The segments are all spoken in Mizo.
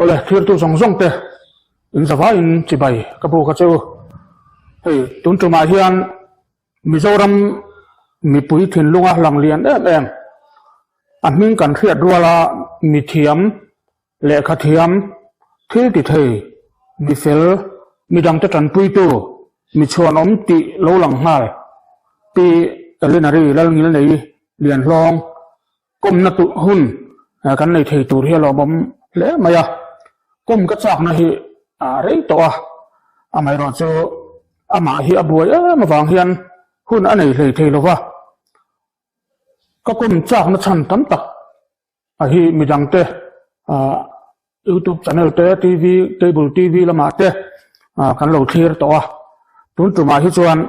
Awle, thirtu zawng zawng te in zavaiin chibai ka buk a che u. Hei, tun tumah hian Mizoram mipui thinlunga lang lian em em, a hming kan hriat ruala mithiam, lehkha thiam, thil ti thei, mi fel, midangte tanpuitu, mi chhuanawm tih lo lang nghal, Pi Elinary Lalngilnei Lianhlawng Kawmna tuh hun kan nei thei tur hi a lawmawm hle mai a, kawm ka chakna hi a rei tawh a, amaherawh chu amah hi a buai em avang hian hun a nei hlei thei lo va, ka kawm chakna chhan tam tak a hi midangte Youtube channel te, TV, cable TV lamah te kan lo thlir tawh a, tun tumah hi chuan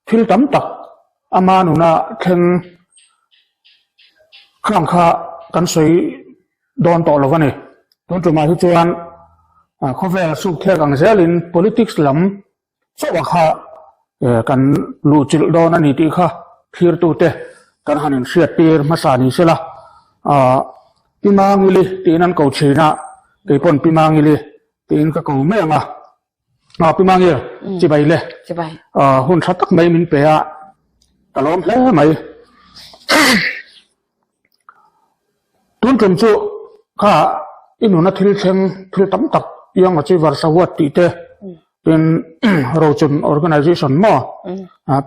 thil tam tak ama nuna thleng khang kha kan sawi dawn tawh lo a ni. Tun tumah hi chuan khawvel suk thlek ang zelin politics lam Chauh a kha kan luhchilh dawn a ni tih kha thlirtute kan han inhriattir hmasa ni sela, Pi Mangili tiin an ko thin a, kei pawn Pi Mangili tiin ka ko mai ang a. Pi Mangil, chibai le, hun tha tak mai min pe a, ka lawm hle mai. Tun tum chu kha i nuna thil thleng thil tam tak Young Achievers Award tih te tin Rochun Organization maw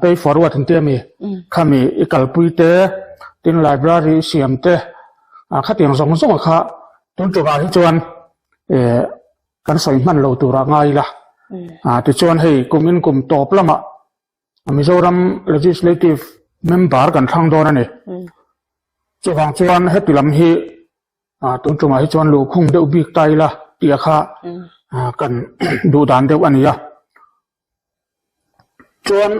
Pay Forward an ti a mi khami i kalpui te tin library i siam te khatiang zawng zawng a kha tun tumah hi chuan eh kan sawi hman lo turah ngai ila tichuan hei kum in kum tawp lamah Mizoram Legislative member kan thlang dawn a ni. Chuvang chuan heti lam hi tun tumah hi chuan luhkhung deuh bik ta ila tih a kha kan duh dan deuh a ni a. Chuan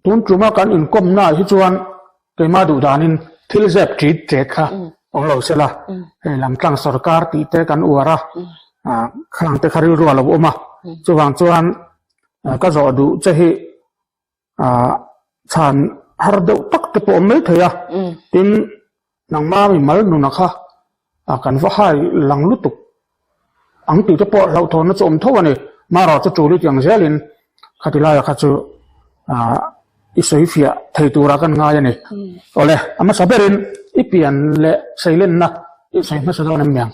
tun tuma kan inkawmna ah hi chuan keimah duh danin thil zep ṭit ṭet kha awm lo sela, hei lamtlang sorkar tih te kan uar a, khang te kha rilru a lo awm a. Chuvang chuan Ka zawh duh che hi chhan har deuh tak te pawh awm mai thei a, tin nangma mi mal nuna kha kan va hai lang lutuk ang tih te pawh hlauhthawnna chu awm tho a ni. Marawh chu tul i ti ang zelin khati laia kha chu i sawi fiah thei tura kan ngai a ni. Awle, a hmasa berin i pian leh seilenna i sawi hmasa dawn em niang?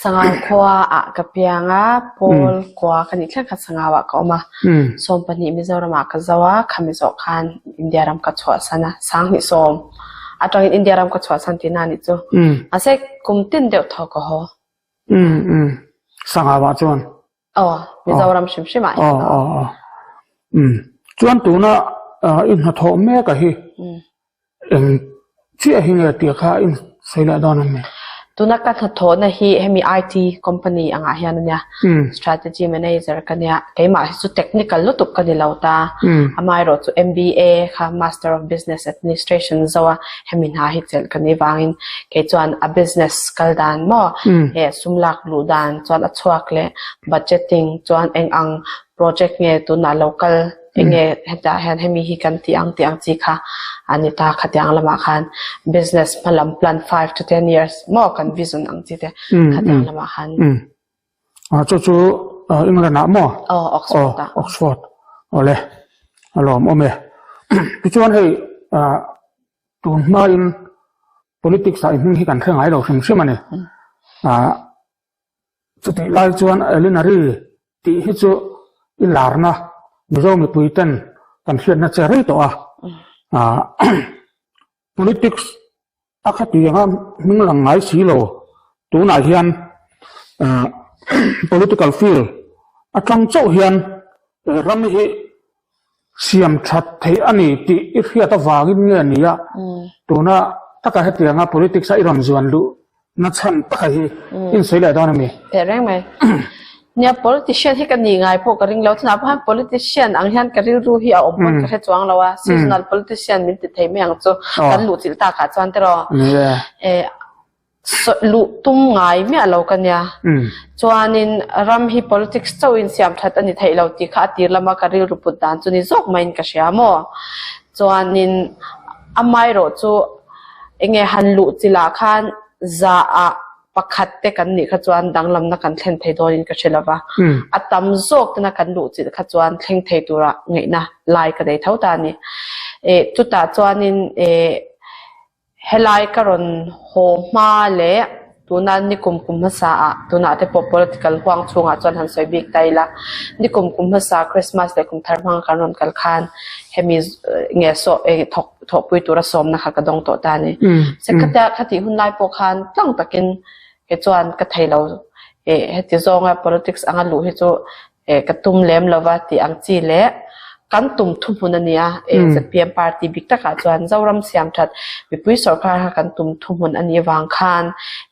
Sangau khua ah ka piang a, Paul kua ka nih thleng kha Sangau ah ka awm a, 12 Mizoram ah ka zo a, khami zawh khan India ram ka chhuahsan a, 2010 atangin India ram ka chhuahsan tihna a nih chu. Mahse kum tin deuh thaw ka haw. Sangau ah chuan? Aw, Mizoram hrim hrim ah hian aw. Aw, aw, Chuan tuna i hnathawh mek a hi eng chiah hi nge tih kha i sawi leh dawn ang ni? Tuna ka hnathawhna hi hemi IT company angah hian a nia, strategy manager ka nia, keimah hi chu technical lutuk ka ni lo ta, amaherawh chu MBA kha Master of Business Administration zo a hemi hna hi chelh ka nih vangin kei chuan a business kal dan maw he sum lak luh dan chuan a chhuak leh budgeting chuan eng ang project nge tunah lo kal eng nge hetah hian hemi hi kan tih ang tih ang chi kha a ni ta khatiang lamah khan business hmalam plan 5 to 10 years maw kan vision ang chi te khatiang lamah khan A chu chu England ah maw? Aw Oxford ah. Oxford. Awle a lawm awm e. Tichuan hei tun hmain politics ah i hming hi kan hre ngai lo hrim hrim a ni. Chutih lai chuan Elinary tih hi chu i larna Mizo mipui ten kan hriatna che rei tawh a. Politics a kha tih anga hming lang ngai si lo tunah hian political field atang chauh hian ram hi siam that theih a ni tih i hriat avangin nge ni a tuna taka hetianga politics a i rawn zuan luh Na chhan taka hi in sawi leh dawn a mi? Teh reng mai. Nia politician hi ka ni ngai pawh ka ring lo. Tunah pawh hian politician ang hian ka rilru hi a awm pawn ka hre chuang lo a. Seasonal politician min ti thei mai ang chu. Kan luh chilh takah chuan tiraw. Ni e. Eh luh tum ngai miah lo ka nia. Chuanin ram hi politics chauhin siam that a ni theih lo tih kha a tir lama ka rilru put dan chu ni zawk maiin ka hria maw. Chuanin amaherawh chu enge han luh chilah khan za ah. Pakhat te kan nih kha chuan danglamna kan thlen thei dawnin ka hre lova, a tam zawk tena kan luh chilh kha chuan thleng thei tura ngaihna lai ka nei tho ta a ni. Chutah chuanin helai ka rawn haw hma leh tuna nikum kum hmasa ah tunah te pawh political huang chhungah chuan han sawi bik ta ila, nikum kum hmasa Christmas leh kum thar hmanga kan rawn kal khan hemi nge saw thawk thawhpui tura sawmna kha ka dawng tawh ta a ni. Se khatia khatih hun lai pawh khan tlang takin kei chuan ka thei lo eh heti zawnga politics anga luh hi chu eh ka tum lem lova tih ang chi leh kan tum thuhmun a nia eh zpm party bik takah chuan Zoram siam that mipui sawrkar kha kan tum thuhmun a nih avang khan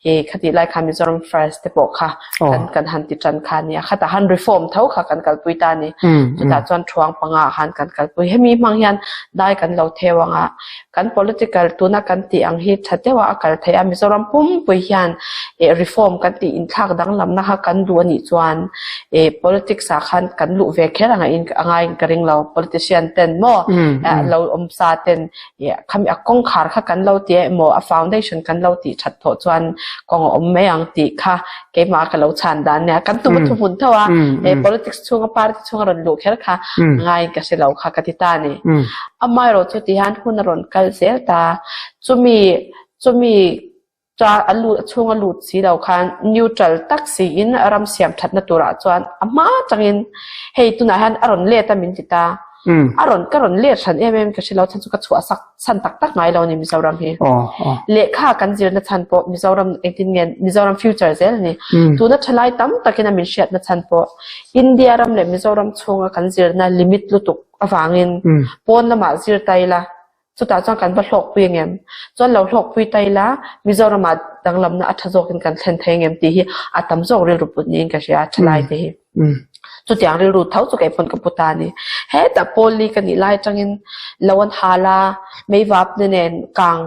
eh khatih lai khan Mizoram first te pawh kha kan kan han ti tan kha a nia khatah han reform tho kha kan kalpui ta a ni chutah chuan thuang panga ah khan kan kalpui hemi hmang hian dai kan lo theu ang a kan political tuna kan tih ang hi tha deuh a a kal theih a Mizoram pumpui hian eh reform kan tih inthlak danglamna kha kan duh a nih chuan eh politics ah khan kan luh ve kher ang a in a ngaiin ka ring lo politician ten maw lo awm sa ten Ih khami a kawngkhar kha kan lo ti a emaw a foundation kan lo tih that thawh chuan kawng a awm mai ang tih kha keimah ka lo chhan dan nia. Kan tum a thuhmun tho a, eh politics chhunga party chhunga rawn luh kher kha ngaiin ka hre lo kha ka ti ta a ni. Amaherawh chu tihian hun a rawn kal zel ta, chumi chumi Chuan a lut a chhung a lut si lo khan neutral tak siin ram siam thatna turah chuan a hma changin hei tunah hian a rawn let a min ti ta. A rawn ka rawn let hran em em ka hre lo chhan chu ka chhuah sak chhan tak tak ngai lo a ni Mizoram hi. Lehkha kan zirna chhan pawh Mizoram engtin nge Mizoram future zel a ni. Tuna thalai tam takin a min hriatna chhan pawh India ram leh Mizoram chhunga kan zirna limit lutuk avangin pawn lamah zir ta ila Chutah chuan kan va hlawkpui angem? Chuan lo hlawkpui ta ila, Mizoramah danglamna a tha zawkin kan thlen thei angem tih hi a tam zawk rilru put niin ka hria, thalai te hi. Chutiang rilru tho chu kei pawn ka pu ta a ni. Hetah Paul-i ka nih lai atangin lo an hal a, meivapna nen kang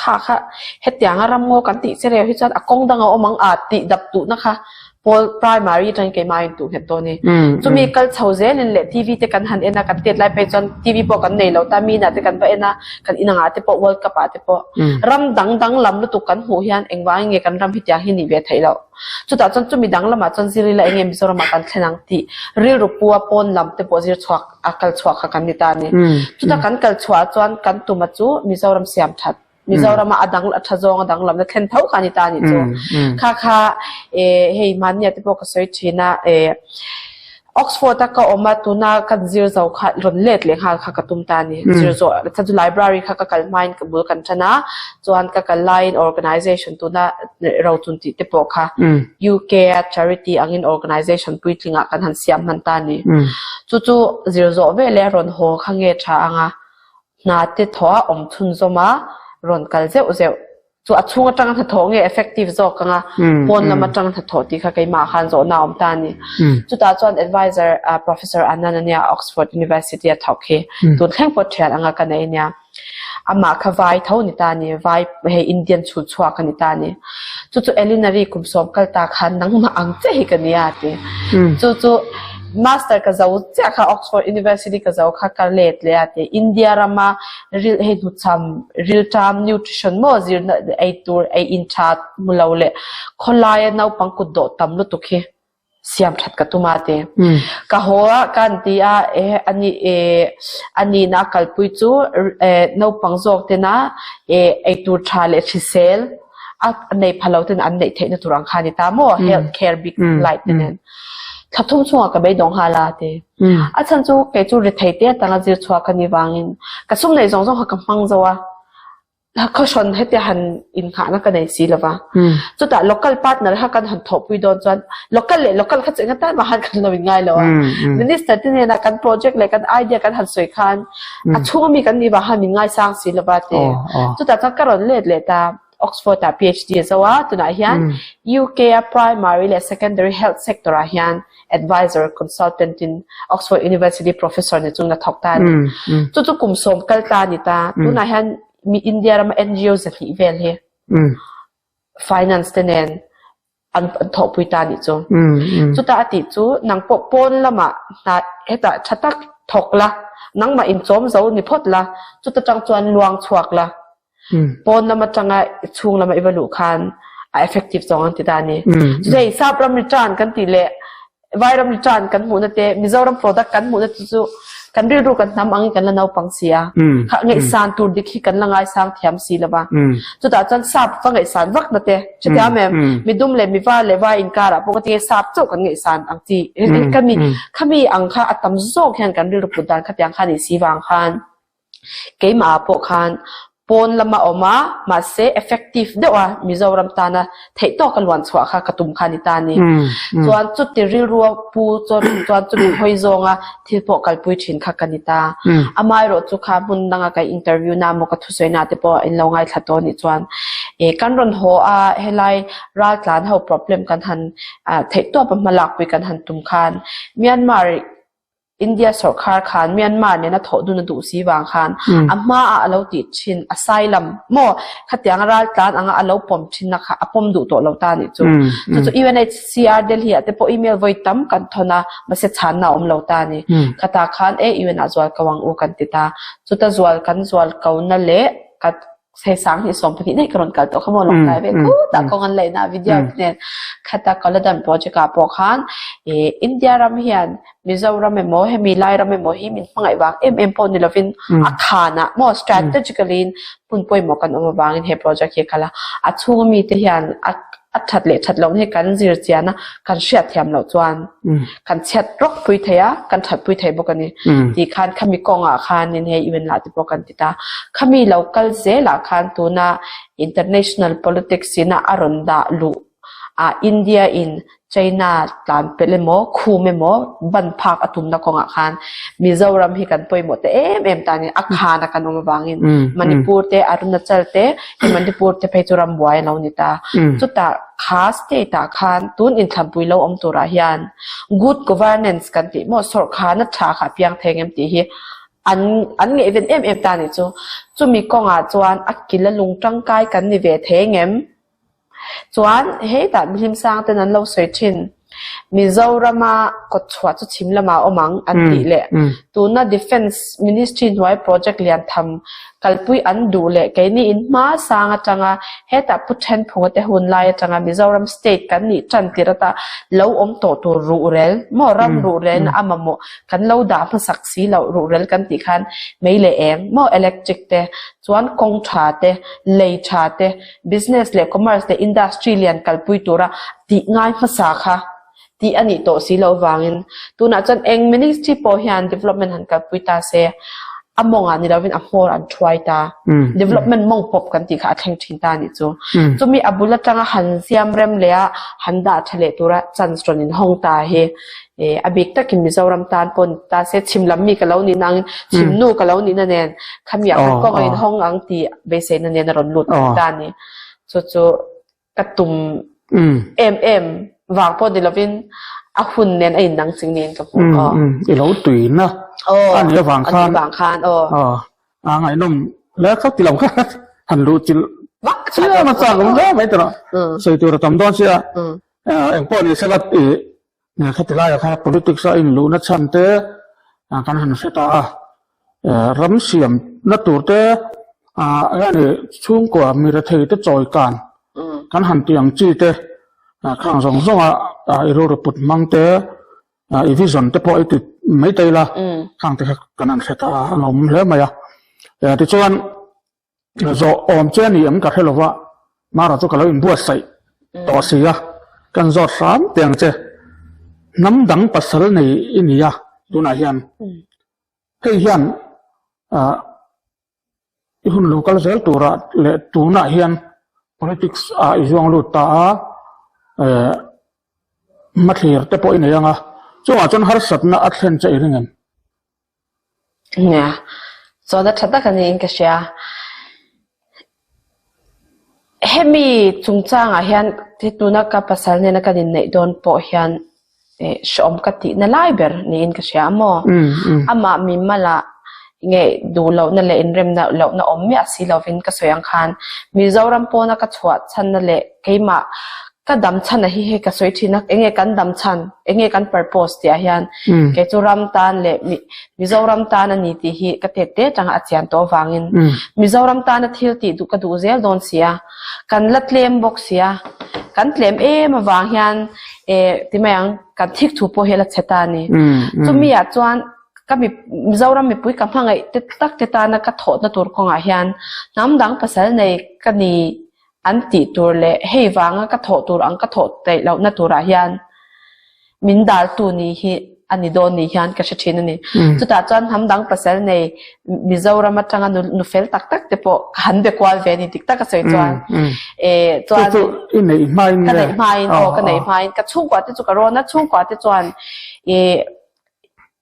kha kha hetianga ramngaw kan tih che reu hi chuan a kawng dang a awm ang a tih dap duhna kha Pawl primary atangin keimah a intuh nghet dawn i. Chumi kal chho zelin leh TV te kan han en a, kan tet lai phei chuan TV pawh kan nei lo ta, mina te kan va en a, kan in angah te pawh World Cup ah te pawh ram dang dang lam lutuk kan hmuh hian engvangin nge kan ram hetiang hi nih ve theih loh. Chutah chuan chumi dang lamah chuan zir ila enge Mizoramah kan thlen ang tih rilru pu a pawn lam te pawh zir chhuak a kal chhuak kha kan ni ta a ni. Chuta kan kal chhuah chuan kan tuma chu Mizoram siam that. Mizorama a dang a tha zawng a danglamna thlen tho kha a ni ta a nih chu. Kha kha eh hei hmannia te pawh ka sawi thin a eh Oxford a ka awm a tuna ka zir zo kha rawn let leh nghal kha ka tum ta a ni. Zir zawh chhan chu library kha ka kal hmain ka bul kan tan a chuan ka kal laiin organization tuna Rochun tih te pawh kha UK a charity angin organization puitlingah kan han siam hman ta a ni. Chu chu zir zawh veleh a rawn haw kha nge tha anga Hna te thaw a awm chhunzawm a, rawn kal zeuh zeuh. Chu a chhung atanga hnathawh nge effective zawk anga pawn lam atanga hnathawh tih kha keimah khan zawhna a awm ta a ni. Chutah chuan advisor Professor Anand ania Oxford University a thawk hi tun thleng pawh thian anga ka nei ania. Amah kha vai tho ni ta a ni, vai hei Indian chhul chhuak a ni ta a ni. Chu chu Elinari kum sawm kal ta khan nangmah ang che hi ka nia a ti. Chu chu Master ka zo chiah kha Oxford University ka zo kha ka let leh a ti. India rama ril hei hnuchham rilṭam nutrition maw zirna ei tur ei in ṭha hmu lo leh khawlaia naupang kut dawh tam lutuk hi siam ṭhat ka tum a ti. Ka haw a ka an ti a eh ani eh anihna a kalpui chu eh naupang zawk tena eh ei tur ṭha leh hrisel a nei pha lo ten an neih theihna tur ang kha a ni ta maw health care bik light te nen. Thla thum chungah ka beidawng nghal a ti. A chhan chu kei chu rethei te atanga zir chhuak ka nih vangin ka sum neih zawng zawng kha ka hmang zo a, khawhrawn hetia han innghahna ka nei si lova. Chutah local partner kha kan han thawhpui dawn chuan local leh local kha chu eng atan mah han kan lo inngai lo a. Minister te hnenah kan project leh kan idea kan han sawi khan a chhunga mi kan nih vang khan min ngaisang si lova ti. Chutah chuan ka rawn let leh ta. Oxford ah PhD a zo a, tunah hian UK a primary leh secondary health sector ah hian advisor, consultant in Oxford University professor ni chung na thawk ta a ni. Chu chu kum sawm kal ta a ni ta. Tunah hian mi India rama NGO zahnih vel hi finance te nen an thawhpui ta nih chu. Chutah a tih chu nang pawh pawn lamah hna hetah tha tak thawk la, nangmah inchawm zo ni phawt la, chuta tang chuan luang chhuak la. Pawn lam atanga i chhung lama i va luh khan. A effective zawng an ti ta a ni. Chutei sap ram return kan tih leh Vairam return kan hmuhna te, Mizoram product kan hmuhna te chu kan rilru kan hnam angin kan la naupang si a. Kha ngaihsan tur dik hi kan la ngaisang thiam si lo va. Chutah chuan sap va ngaihsan vakna te, chutiang em midum leh mivar leh vai inkarah pawh ka tinge sap chauh kan ngaihsan ang chi. Khami khami ang kha a tam zawk hian kan rilru put dan khatiang kha ni si vang khan. Keimah pawh khan pawn lama awm a, mahse effective deuh a Mizoram tana theihtawk a luan chhuah kha ka tum kha a ni ta a ni. Chuan chuti rilrua pu chuan chuan chumi hawi zawnga thil pawh kalpui thin kha ka ni ta. Amaherawh chu kha hmun danga ka interview na emaw ka thusawi na te pawh in lo ngaithla tawh anih chuan eh kan rawn haw a helai raltlan ho problem kan han theihtawp a hmalakpui kan han tum khan Myanmar India sawrkhar khan Myanmar nena thawh dun a duh si vang khan a hmaah a lo tih thin asylum maw khatiang raltlan anga a lo pawm thinna kha a pawm duh tawh lo ta anih chu. Chu chu UNHCR Delhi ah te pawh email vawi tam kan thawn a mahse chhanna a awm lo ta a ni. Khatah khan e UN ah zual ko ang u kan ti ta. Chuta zual kan zual ko na leh ka Hei 20 daih ka rawn kal tawh kha maw lawngtlai ve khutah kawng an laihna video te nen khata Kaladan project ah pawh khan ih India ram hian Mizoram emaw hemi lai ram emaw hi min hmangaih vang em em pawh ni lovin a khanah maw strategically in hmun pawimawh kan awm avangin he project hi a kal a, a chhung ami te hian a A that leh that lohna hi kan zir chian a, kan hriat thiam loh chuan kan chhiat rawk pui thei a, kan that pui thei bawk a ni. Tih khan khami kawngah khanin hei UN lah te pawh kan ti ta. Khami lo kal zelah khan tuna international politics ina a rawn dah luh ah India in China tlan pelh emaw, khum emaw, ban phak a tumna kawngah khan Mizoram hi kan pawimawh ta em em ta a ni. A khana kan awm avangin Manipur te, Arunachal te, hei Manipur te phei chu rambuai a lo ni ta. Chutah kha state ah khan tun inthlanpui lo awm turah hian good governance kan tih maw sawrhkhana tha kha a piang thei ang em tih hi an an ngaihven em em ta a nih chu. Chumi kawngah chuan a kil a lung tangkai kan ni ve thei ang em? Chuan hetah mihlim sang ten an lo sawi thin, Mizorama kawtchhuah chu chhim lamah a awm ang an tih leh tuna Defence Ministry hnuai project lian tham kalpui an duh leh keini in hma sang atanga hetah Pu Thenphunga te hun lai atanga Mizoram state kan nih tan tirh ata lo awm tawh tur ruhrel maw ram ruhrelna a mamawh kan lo dah hmasak si loh ruhrel kan tih khan mei leh eng maw electric te chuan kawng tha te lei tha te Business leh commerce leh industry lian kalpui tura tih ngai hmasa kha tih a nih tawh si loh vangin tunah chuan eng ministry pawh hian development han kalpui ta se a mawngah ni lovin a hmawr an thuai ta. Development mawng pawp kan tih kha a thleng thin ta a nih chu. Chumi a bul atanga han siam rem leh a han dah tha leh tura chance rawn inhawng ta hi a bik takin Mizoram tan pawh ni ta se chhim lam mi ka lo nih nangin chhim nu ka lo nihna nen khami ah khan kawng a inhawng ang tih beiseina nen a rawn lut thei ta a ni. Chu chu ka tum em em vang pawh ni lovin a hun nen a innang ching niin ka hmu aw. I lo tuina a nih avang khan. A nih avang khan aw. A ngaihnawm hle kha ti lo kha han luh chilh chiam a chak awm hle mai tawh. Sawi tur a tam dawn sia. Engpawh ni sela ih Khati laiah khan politics a inluhna chhan te kan han hre ta a, ram siamna tur te enge chhungkua mi rethei te chawi kan kan han tih ang chi te khang zawng zawng a i rilru put hmang te i vision te pawh i ti mai ta ila khang te kha kan han hre ta a, a lawm hle mai a. Tichuan Zawh awm che a ni em ka hre lova, Mara chu ka lo inbuatsaih tawh si a, kan zawt hram teh ang che. Hnam dang pasal nei i ni a tunah hian hei hian i hun lo kal zel turah leh tunah hian politics ah i zuang lut ta a, hmathlir te pawh i nei ang a, chungah chuan harsatna a thlen che i ring em? Nia, chuan a tha tak a niin ka hria. Hemi chungchangah hian tuna ka pasal nena kan inneih dawn pawh hian hrehawm ka tihna lai ber niin ka hria a maw? Amah mimala nge duh lohna leh inremna lohna awm miah si lovin ka sawi ang khan Mizoram pawna ka chhuah chhanna leh keimah. Ka dam chhan a hi hei ka sawi thin a, enge kan dam chhan, enge kan purpose tih ah hian kei chu ram tan leh Mizoram tan a ni tih hi ka tet te atanga a chian tawh avangin Mizoram tana thil tih duh ka duh zel dawn si a, kan la tlem bawk si a, kan tlem em avang hian eh ti mai ang kan thik thu pawh hi a la chhe ta a ni. Chumi ah chuan ka mi Mizoram mipui ka hmangaih te tak te tana ka thawhna tur kawngah hian hnam dang pasal nei ka ni an tih tur leh hei vanga ka thawh tur ang ka thawh theih lohna turah hian min daltu ni hi a ni dawn ni hian ka hre thin a ni. Chutah chuan hnam dang pasal nei Mizoram atanga nu fel tak tak te pawh ka han be kual ve a ni dik tak a sawi chuan. Eh chuan Chu i neih hmain ka neih hmain aw ka neih hmain ka chhungkua te chu ka rawn a chhungkua te chuan eh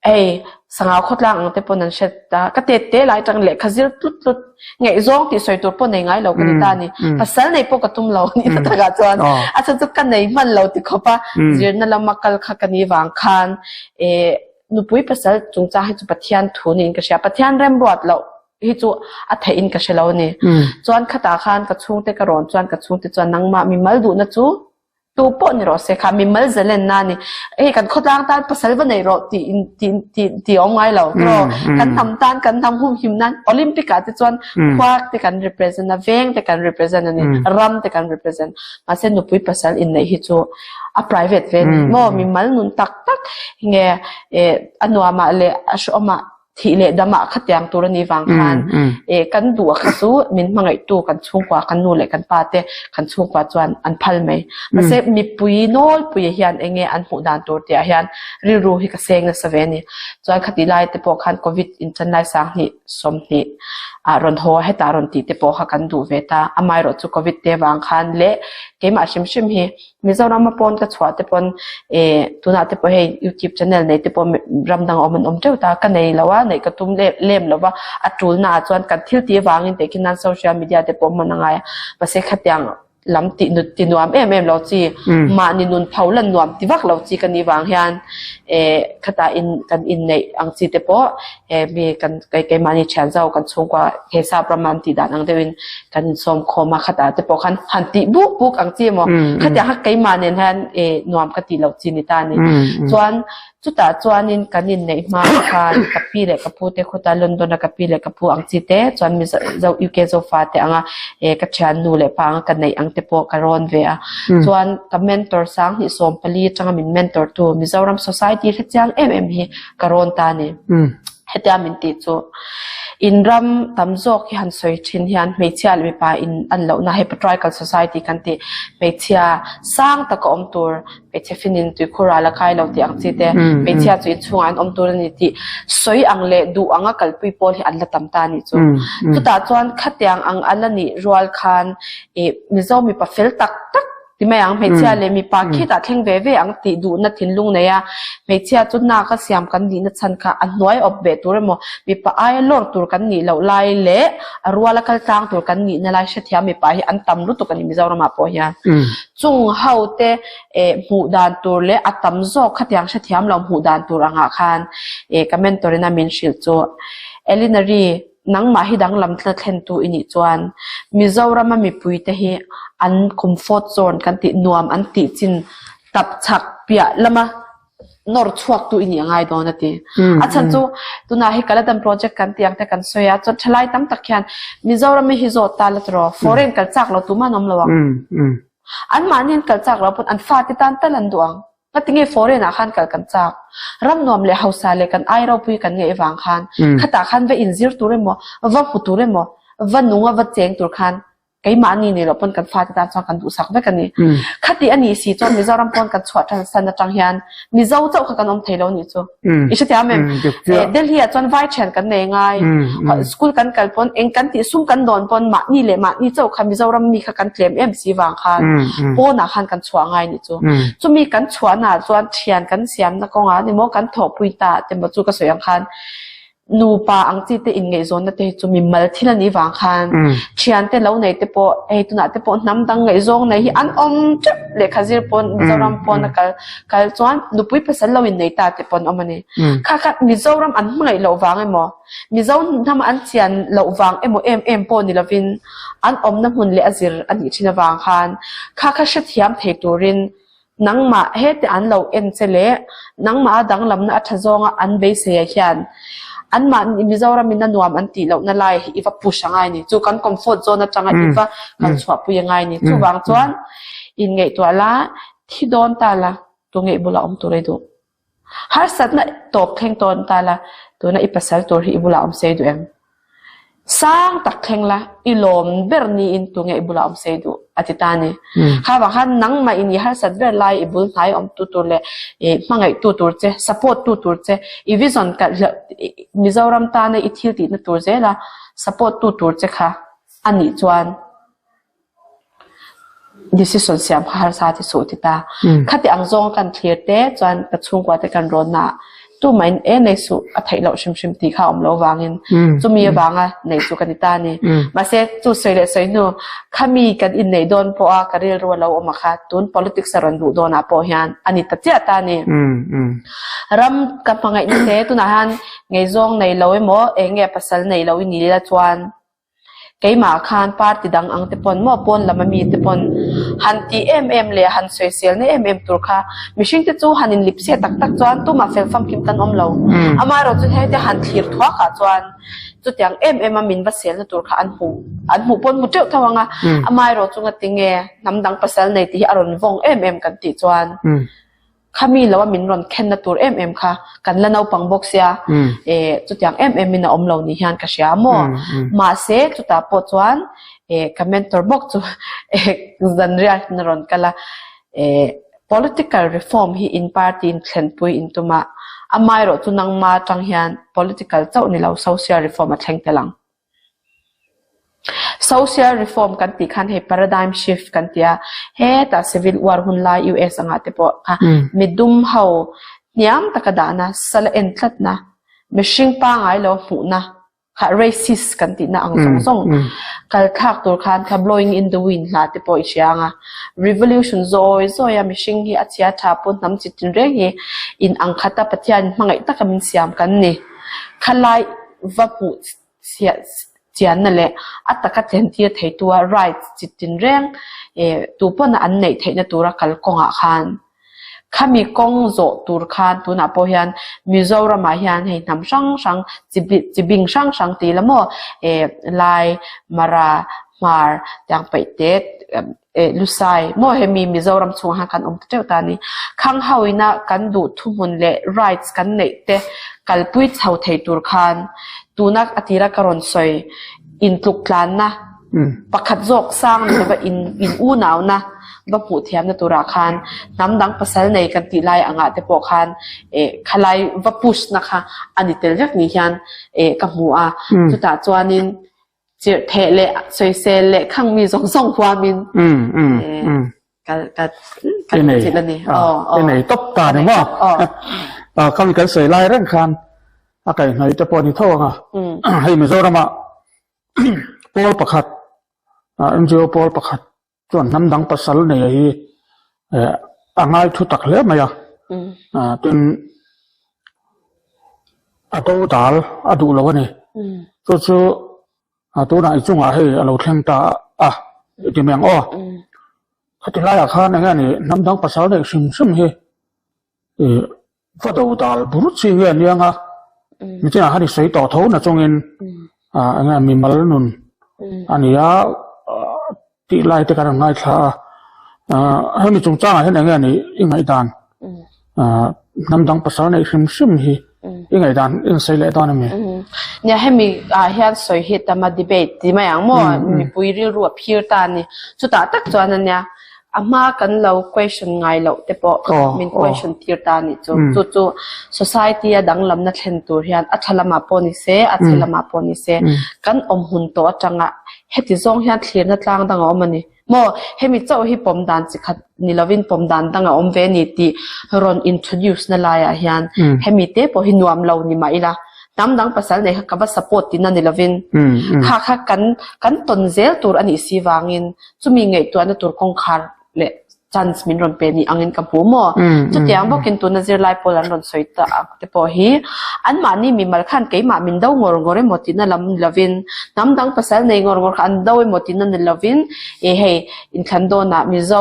Hei, sangau khawtlang ang te pawn an hre ta. Ka tet te lai atang lehkha zir tlut tlut ngaihzawng tih sawi tur pawh nei ngai lo ka ni ta a ni. Pasal nei pawh ka tum lo ni ta takah chuan a chhan chu ka nei hman lo ti khawp a, zirna lama kal kha ka ni vang khan eh nupui pasal chungchang hi chu Pathian thu niin ka hria. Pathian remruat loh hi chu a theih in ka hre lo a ni. Chuan khatah khan ka chhungte ka rawn chuan ka chhungte chuan nangmah mimal duhna chu Tu pawh ni rawh se kha mimal zalenna a ni. Hei kan khawtlang tan pasal va nei rawh tih tih tih tih a awm ngai lo tiraw? Kan hnam tan kan hnam humhim nan Olympic ah te chuan khua te kan represent a, veng te kan represent a ni, ram te kan represent. Mahse nupui pasal inneih hi chu a private ve a ni maw? Mimal nun tak tak nge eh a nuamah leh a hrehawmah Thih leh damah khatiang tur a nih vang khan eh kan duh a kha chu min hmangaihtu kan chhungkua kan nu leh kan pa te kan chhungkua chuan an phal mai. Mahse mipui nawlpui hian eng nge an hmuh dan tur tih ah hian rilru hi ka seng nasa ve a ni. Chuan khatih lai te pawh khan covid inchanlai 20 20 ah rawn haw a hetah rawn tih te pawh kha kan duh ve ta. Amaherawhchu chu covid te vang khan leh keimah hrim hrim hi Mizoram a pawn ka chhuah te pawn eh tunah te pawh hei youtube channel nei te pawh ram dang awm an awm teuh ta ka nei lo a neih ka tum lem lem lo va a tulna ah chuan kan thil tih avangin teh khi nan social media te pawh hman a ngai a mahse khatiang lam tih nut ti nuam em em lo chi mahni nun pho lan nuam ti vak lo chi ka nih vang hian eh khatah in kan inneih ang chi te pawh eh mi kan keimahni thian zau kan chhungkua he sap rama an tih dan ang deuhin kan insawm khawm a khatah te pawh khan han tih buk buk ang chi emaw khatiang kha keimah nen hian eh nuam ka tih loh chi ni ta a ni. Chuan chutah chuanin kan inneih hma khan ka pi leh ka pu te khuta London a ka pi leh ka pu ang chi te chuan Mizo UK Zofa te anga eh ka thiannu leh pa anga ka neih ang te pawh ka rawn ve a. Chuan ka mentor 2014 atanga min mentor tu Mizoram Society hrechiang em em hi ka rawn ta a ni. Hetia min tih chu in ram tam zawk hi han sawi thin hian hmeichhia leh mipa in an lohna hei patriarchal society kan tih hmeichhia sang taka awm tur hmeichhe finin tuikhur ral a kai lo tih ang chi te hmeichhia chu inchhungah an awm tur a ni tih sawi ang leh duh anga kalpui pawl hi an la tam ta a nih chu. Chutah chuan khatiang ang a la nih rual khan ih Mizo mipa fel tak tak Ti mai ang, hmeichhia leh mipa khitah thleng ve ve ang tih duhna thinlung nei a, hmeichhia chu nak a siam kan nihna chhan kha a hnuai awp ve tur emaw, mipa aia lawr tur kan nih loh lai leh a ruala kal tlang tur kan nihna lai hrethiam mipa hi an tam lutuk a ni Mizoramah pawh hian. Chung ho te eh hmuh dan tur leh a tam zawk khatiang hrethiam lo hmuh dan tur angah khan eh ka mentor in a min hrilh chu Elinary Nangmah hi danglam tla thlentu i nih chuan Mizorama mipuite hi an comfort zone kan tih nuam an tih chin tap chhak piah lama nawr chhuaktu i nih a ngai dawn a ti. A chhan chu tunah hi Kaladan project kan tih ang te kan sawi a, chuan thalai tam tak hian Mizorama hi zawt ta la tiraw foreign kal chak lo tumah an awm lo ang. Anmahni an kal chak lo pawn an fate tan tal an duh ang. Ngatinge foreign ah khan kal kan chak? Ram nuam leh hausa leh kan ai ropui kan ngaih vang khan khatah khan va inzir tur emaw, va hmu tur emaw, va nung a va cheng tur khan keimahni nih loh pawn kan fate tan chuan kan duhsak vek a ni. Khati a nih si chuan Mizoram pawn kan chhuah tan san atang hian Mizo chauh kha kan awm thei lo nih chu. I hrethiam em? Delhi ah chuan vai thian kan nei ngai, school kan kal pawn eng kan tih sum kan dawn pawn mahni leh mahni chauh kha Mizoram mi kha kan tlem em si vang khan pawnah khan kan chhuah ngai nih chu. Chumi kan chhuahnaah chuan thian kan siamna kawngah ni maw kan thawhpui ta te maw chu ka sawi ang khan. Nupa ang chi te inngaihzawnna te hi chu mimal thil a nih vang khan thiante lo nei te pawh hei tunah te pawh hnam dang ngaihzawng nei hi an awm teuh lehkha zir pawn Mizoram pawn a kal kal chuan nupui pasal lo innei ta te pawh an awm a ni. Kha kha Mizoram an hmangaih loh vang emaw Mizo hnam an chian loh vang emaw em em pawh ni lovin an awmna hmun leh a zir a nih thin avang khan kha kha hrethiam thei turin Nangmah hete an lo en che leh nangmah a danglamna a tha zawnga an beisei hian anmahni Mizoramin a nuam an tih lohna lai hi i va push a ngai ni. Chu kan comfort zone atanga i va kal chhuahpui a ngai ni. Chuvang chuan inngaihtuah la, thi dawn ta la, tunge i bulah awm tur ei duh? Harsatna tawp thleng tawn ta la, tuna i pasal tur hi i bulah awm sei duh em? Sang tak thleng la, i lawm ber niin tunge i bulah awm sei duh? a ti ta a ni. Kha vang khan nangmah in i harsat ber lai i bul hnai awm tu tur leh i hmangaih tu tur che, support tu tur che, i vision kalh hleuh Mizoram tana i thil tihna tur zela support tu tur che kha a nih chuan Decision siam kha harsa ti suh ti ta. Khati ang zawng kan thlir te chuan ka chhungkua te kan rawn na tumahin e nei suh a theih loh hrim hrim tih kha a awm lo vangin chumi avanga nei chu ka ni ta a ni. Mahse chu sawi leh sawi hnu khami kan inneih dawn pawha ka rilru a lo awm a kha tun politics a rawn duh dawnah pawh hian a ni ta chiah ta a ni. Ram ka hmangaihna te tunah hian ngaihzawng nei lo emaw eng nge pasal nei lo i ni la chuan Keimah khan party dang ang te pawn maw pawn lam ami te pawn han tih em em leh han sawiselna em em tur kha mihring te chu han inlip se tak tak chuan tumah fel famkim kan awm lo. Amaherawhchu hete han thlir thuak ah chuan chutiang em em a min va selna tur kha an hmuh an hmuh pawn hmu teuh tho ang a. Amaherawhchu ngatinge hnam dang pasal nei tih hi a rawn vawng em em kan tih chuan Khami lo a min rawn khenna tur em em kha kan la naupang bawk sia eh chutiang em em in a awm lo ni hian ka hria maw. Mahse chutah pawh chuan eh ka mentor bawk chu eh zanriah in a rawn kal a eh political reform hi in party in thlenpui in tum a amaherawh chu nangma atang hian political chauh ni lo social reform a thleng tel ang. Social reform kan tih khan hei paradigm shift kan ti a, hetah civil war hun lai US angah te pawh kha midum ho hniam taka dahna, sala en tlatna, mihring pangai lo hmuhna kha racist kan tihna ang zawng zawng kal thlak tur khan kha blowing in the wind hla te pawh i hria ang a, revolution zawi zawi a mihring hi a chhia tha pawh hnam chi tinreng hi in ang khata Pathian hmangaih taka min siam kan ni. Khalai va hmuh chhiah chianna leh a taka thlentir theitua rights chi tinreng eh tu pawn an neih theihna tura kalkawngah khan khami kawng zawh tur khan tunah pawh hian Mizoramah hian hei hnam hrang hrang chi chi bing hrang hrang tih la maw eh Lai, Mara, Hmar tiang paih te Eh Lusai, maw hemi Mizoram chhungah hian kan awm ta teuh ta a ni. Khang ho ina kan duh thuhmun leh rights kan neih te kalpui chho thei tur khan tuna a tira ka rawn sawi intluk tlanna pakhat zawk sang ni lova in in unauna va hmuh thiamna turah khan hnam dang pasal nei kan tih lai angah te pawh khan eh khalai va push na kha a ni tel vek ni hian eh ka hmu a. Chutah chuanin Chirh theh leh sawisel leh khang mi zawng zawng huamin ka ka ka thil a ni. I nei tawp ta ni maw? Khami kan sawi lai reng khan a kaihhnawih te pawh a ni tho ang a. Hei Mizoramah pawl pakhat NGO pawl pakhat Chuan hnam dang pasal nei hi a ngai thu tak hle mai a, tin a do dal a duh lo a ni. Chu chu tunah i chungah hei a lo thleng ta a i ti mai ang aw. Khati laiah khan eng nge ni hnam dang pasal neih hrim hrim hi Va do dal bur chi nge a niang a, mitinah khan i sawi tawh tho na chungin eng nge mimal nun a ni a tih lai te kan rawn ngaithla a, hemi chungchangah hian eng nge ni i ngaihdan hnam dang pasal neih hrim hrim hi i ngaihdan i insawi leh dawn a mi? Nia hemi ah hian sawi hi tam a debate ti mai ang maw mipui rilru a phir ta a ni, chutah tak chuan a nia A hma kan lo question ngai loh te pawh min question tir ta a nih chu. Chu chu society a danglamna thlen tur hian a tha lamah pawh ni se, a chhe lamah pawh ni se, kan awm hun tawh atanga heti zawng hian thlirna tlang dang a awm a ni. Maw hemi chauh hi pawm dan chi khat ni lovin pawm dan dang a awm ve a ni tih rawn introduce na laiah hian hemi te pawh hi nuam lo ni mah ila. Hnam dang pasal nei kha ka va support tihna ni lovin kha kha kan kan tawn zel tur a nih si vangin chumi ngaihtuahna tur kawngkhar leh chance min rawn pe ni angin ka hmu maw? Chutiang bawkin tuna zirlai pawl an rawn sawi ta ang te pawh hi anmahni mimal khan keimah min do ngawr ngawr emaw tihna lam ni lovin hnam dang pasal nei ngawr ngawr kha an do emaw tihna ni lovin ih hei inthlan dawnah Mizo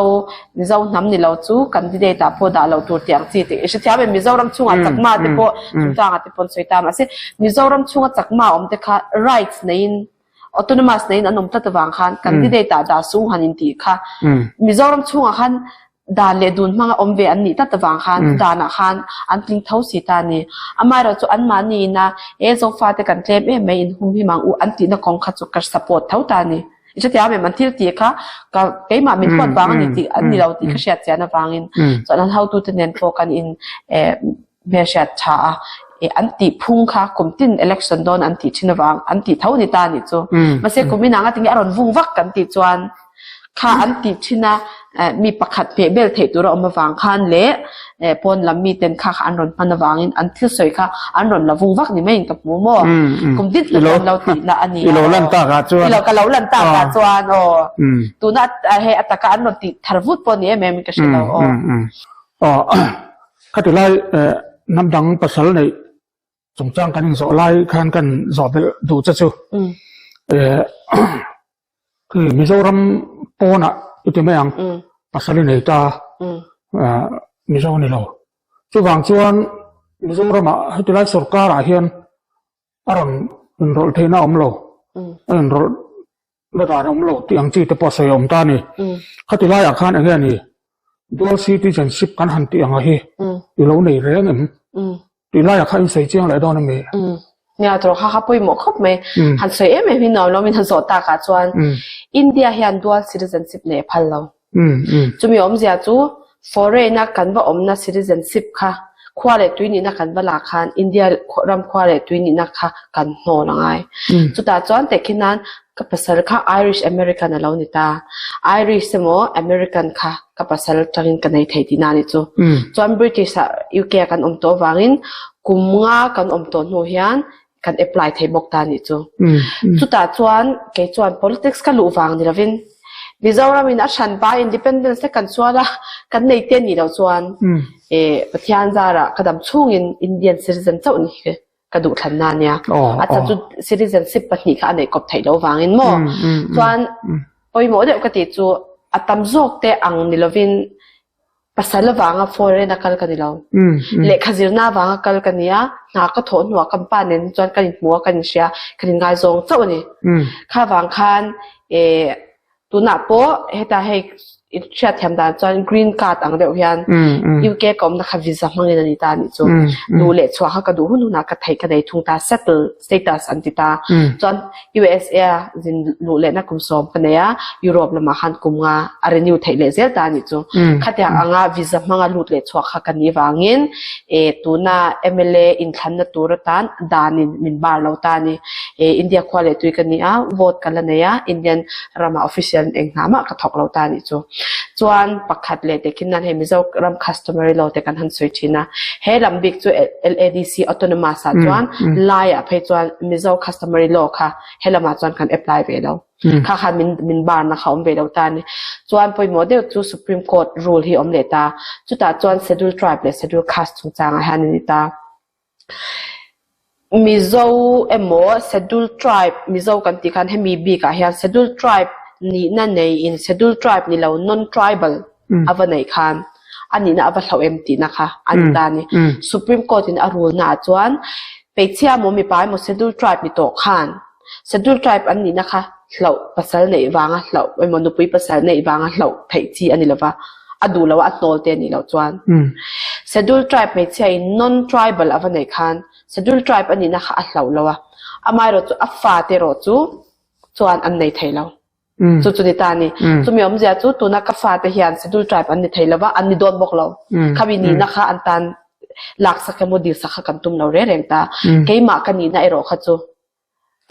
Mizo hnam ni lo chu candidate ah pawh dah loh tur tih ang chi tih i hrethiam em? Mizoram chhungah chakma te pawh chungchangah te pawh an sawi ta mahse Mizoram chhunga chakma awm te kha rights neiin autonomous neiin an awm tlat avang khan candidate ah dah sung han intih kha Mizoram chhungah khan dan leh dun hmanga awm ve an nih tlat avang khan danah khan an tling tho si ta a ni. Amaherawhchu chu anmahni ina he Zofate kan tlem em mai inhum him ang u an tihna kawng kha chu ka support tho ta a ni. I hrethiam em an thil tih kha ka keimah min huat vang a ni tih an ni lo tih ka hriat chian avangin chuan an hotute nen pawh kan in eh hmelhriat tha a eh an tih phung kha kum tin election dawn an tih thin avang an tih tho ni ta anih chu mahse kum inang a tinge a rawn vung vak kan tih chuan kha an tih thin a eh mi pakhat hmeh bel theih tur a awm avang khan leh eh pawn lam miten kha kha an rawn hman avangin an thil sawi kha an rawn la vung vak ni maiin ka hmu maw kum din hna chuan lo tih na a ni a aw i lo ka lo lan tak ah chuan aw tuna hei a taka an rawn tih thar vut pawh ni em em in ka hre lo aw. Aw khati lai hnam dang pasal neih chungchang kan inzawh lai khan kan zawh belh duh che chu eh Mizoram pawnah i ti mai ang pasal i nei ta Mizo ni lo chuvang chuan Mizoramah heti lai sorkarah hian a rawn inrawlh theihna a awm lo a inrawlh na dan a awm lo tih ang chi te pawh a sawi a awm ta a ni khati laiah khan eng nge ni dual citizenship kan han tih ang a hi i lo nei reng em tih laiah khan in sawi chiang leh dawn a mi? Nia tawrh kha kha pawimawh khawp mai. Han sawi em em hi nuam lo min han zawh takah chuan India hian dual citizenship nei a phal lo. Chumi awmzia chu foreign a kan va awmna citizenship kha khua leh tui nihna kan va lak khan India ram khua leh tui nihna kha kan hnawl a ngai. Chutah chuan tehkhin nan ka pasal kha Irish American a lo ni ta. Irish emaw American kha ka pasal tangin ka nei thei tihna a nih chu. Chuan British ah UK ah kan awm tawh avangin kum nga kan awm tawh hnu hian kan apply thei bawk ta a nih chu. Chutah chuan kei chuan politics ka luh vang ni lovin Mizoram in a hranpa independence te kan sual a, kan nei te nih loh chuan Pathian zarah ka dam chhungin Indian citizen chauh ni hi ka duh thlanna a nia. A chhan chu citizenship pahnih kha a neih kawp theih loh vangin maw? Chuan pawimawh deuh ka tih chu a tam zawk te ang ni lovin pasal avanga foreign a kal ka ni lo. Lehkha zirna avanga kal ka ni a, hna ka thawh hnuah ka pa nen chuan kan inhmu a, kan inhria, kan inngaizawng chauh a ni. Kha vang khan eh Tunah pawh heta hei i hriatthiam dan chuan green card ang deuh hian UK ka awmna kha visa hmangin a ni ta a nih chu. Duh leh chhuah kha ka duh hun hunah ka theih ka nei thung ta, settle status an ti ta. Chuan USA a zin luh lehna kum sawm ka nei a, Europe lamah khan kum nga a renew theih leh zel ta a nih chu. Khatiang anga visa hmanga lut leh chhuah kha ka nih vangin tuna mla inthlanna tur atan danin min bar lo ta a ni. India khua leh tui ka ni a, vote ka la nei a, Indian ramah official in eng hna mah ka thawk lo ta a nih chu. Chuan pakhat leh tehkhin nan hei Mizoram customary law te kan han sawi thin a, he lam bik chu LADC autonomous ah chuan laiah phei chuan Mizo customary law kha he lamah chuan kan apply ve lo. Kha khan min min barna kha awm ve lo ta a ni. Chuan pawimawh deuh chu Supreme Court rule hi awm leh ta. Chutah chuan Schedule Tribe leh Schedule Caste chungchangah hian a ni ta. Mizo emaw Schedule Tribe Mizo kan tih khan hemi bikah hian Schedule Tribe nihna neiin Schedule Tribe ni lo Non-Tribal a va neih khan a nihna a va hlauh em tihna kha a ni ta a ni. Supreme Court in a rule naah chuan hmeichhia emaw mipa emaw Schedule Tribe ni tawh khan Schedule Tribe an nihna kha hlauh pasal neih vanga hlauh emaw nupui pasal neih vanga hlauh theih chi a ni lova, a duh loh a a hnawl te a nih loh chuan. Schedule Tribe hmeichhia in non-tribal a va neih khan Schedule Tribe a nihna kha a hlauh lo a, amaherawh chu a fate erawh chu chuan an nei thei lo. Chu chu ni ta a ni. Chumi awmzia chu tuna ka fate hian Schedule Tribe an ni thei lova, an ni dawn bawk lo. Khami nihna kha an tan laksak emaw dilsak kha kan tum lo reng reng ta. Keimah ka nihna erawh kha chu.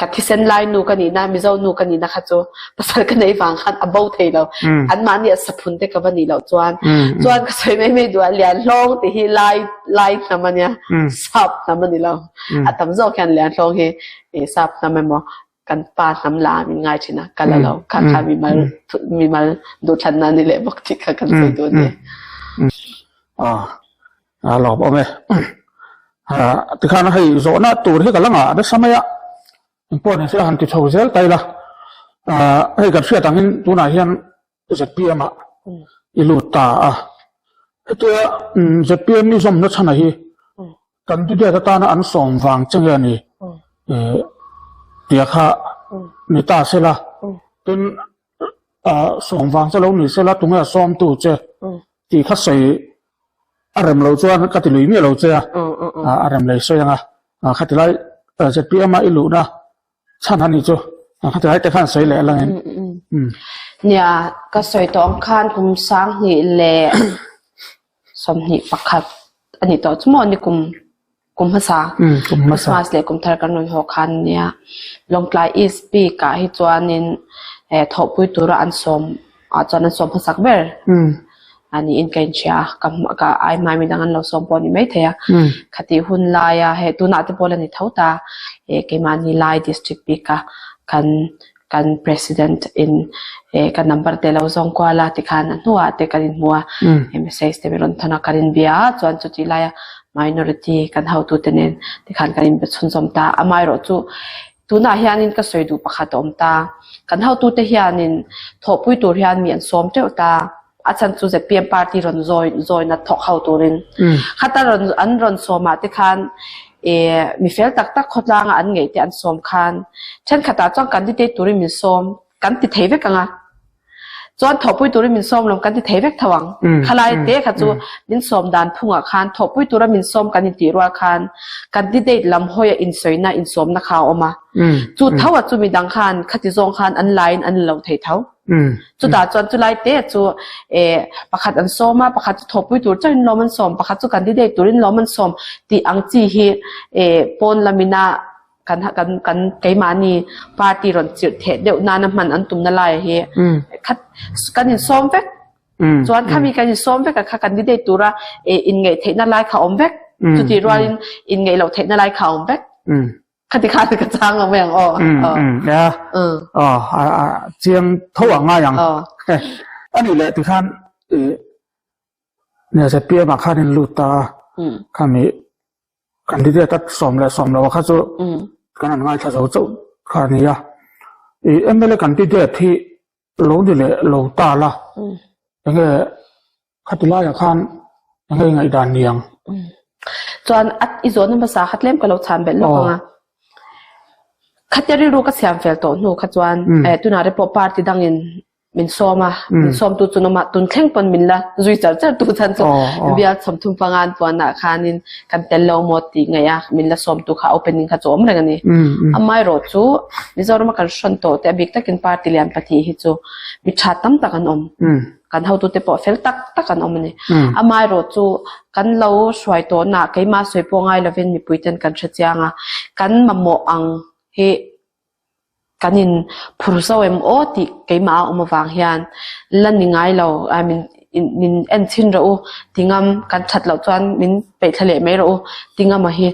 Ka thisen lai nu ka nihna, Mizo nu ka nihna kha chu pasal ka nei vang khan a bo thei lo. Anmahni a saphun te ka va nih loh chuan. Chuan ka sawi mai mai duh a, Lianhlawng tih hi lai lai hnam a nia, sap hnam a ni lo. A tam zawk hian Lianhlawng hi sap hnam emaw kan pa hnam la ah min ngai thin a, ka la lo. Kha kha mimal mimal duhthlanna a ni leh bawk tih kha kan sawi duh a ni. A lawm awm e. Tikhan hei zawhna tur hi ka la ngah nasa mai a, engpawh ni se han ti chho zel ta ila. Hei kan hriat angin tunah hian zpm ah i lut ta a. Hetia zpm i zawmna chhana hi candidate atana an sawm vang che nge ni tia kha ni ta sela. Tin sawm vang che lo ni sela tunge a sawmtu che tih kha sawi a rem lo chuan ka ti lui miah lo che a, a rem lei sawi ang a, khati lai zpm a i luhna chhan a nih chu, khati lai te khan sawi leh langin. Nia, ka sawi tawh ang khan kum 2021 a nih tawh chu maw ni kum kum hmasa Christmas leh kum thar kan rawn haw khan nia Lawngtlai East bik ah hi chuanin eh thawhpui tura an sawm ah chuan an sawm hmasak ber a niin ka inhria a ka ka ai hmai midang an lo sawm pawh a ni maithei a khatih hun laia hei tunah te pawh la ni tho ta eh keimahni lai district bik a kan kan president in eh ka number te lo zawng kual a tikhan a hnuah te kan inhmu a message te min rawn thawn a kan inbia a chuan chutih laia minority kan hotu te nen tikhan kan inbe chhunzawm ta amaherawh chu tunah hianin ka sawi duh pakhat a awm ta kan hotu te hianin thawhpui tur hian mi an sawm teuh ta. A chhan chu zpm party rawn zawi zawina thawk ho turin khata rawn an rawn sawmah te khan eh mi fel tak tak khawtlanga an ngeih te an sawm khan thenkhatah chuan candidate turin min sawm kan ti thei vek ang a chuan thawhpui turin min sawm lo kan ti thei vek tho ang khalai te kha chu min sawm dan phungah khan thawhpui tura min sawm kan intih rual khan candidate lam hawia insawina insawmna kha a awm a chu tho a chu midang khan khati zawng khan an laiin an la lo thei tho. Chutah chuan chulai te chu eh pakhat an sawm a, pakhat chu thawhpui tur chauhin lawm an sawm, pakhat chu candidate turin lawm an sawm tih ang chi hi eh pawn lamina kan kan kan keimahni party rawn chirh theh deuh nana hman an tumna laiah hi khat kan insawm vek. Chuan khami kan insawm vek a kha candidate tura eh inngeih theihna lai kha a awm vek. Chutih rualin inngeih loh theihna lai kha a awm vek. Khati khan ka chang lo mai ang aw. Um um ya. Aw a a chiang tho ang ngai ang. Ani leh ti khan i nia zpm ah khan in lut ta a. Khami candidate a 11 kha chu kan han ngaithla zo chauh kha a nia. I mla candidate hi lo ni leh lo ta la enge Khati laiah khan eng nge ngaihdan ni ang? Chuan a i zawhna hmasa kha tlem ka lo chhan belh lawk ang a. Khatia rilru ka siam fel tawh hnu kha chuan eh tunah te pawh party dangin min sawm a, min sawmtu chu an awm a, tun thleng pawn min la zui char char tu chhan chu bial 35 an puanah khanin kan tel lo maw tih ngaih a, min la sawmtu kha opening kha chu a awm reng a ni. Amaherawh chu Mizorama kan hrawn tawh te a bik takin party lian pahnih hi chu mi tha tam tak an awm. Kan hotute pawh fel tak tak an awm a ni. Amaherawh chu kan lo hruai tawhnaah keimah sawi pawh ngai lovin mipuiten kan hre chiang a, kan mamawh ang hi kan in phur zo em aw tih keimah a awm avang hian la ni ngai lo, I mean min en chhin rawh u ti ngam kan that loh chuan min peih thla leh mai rawh u ti ngam a hi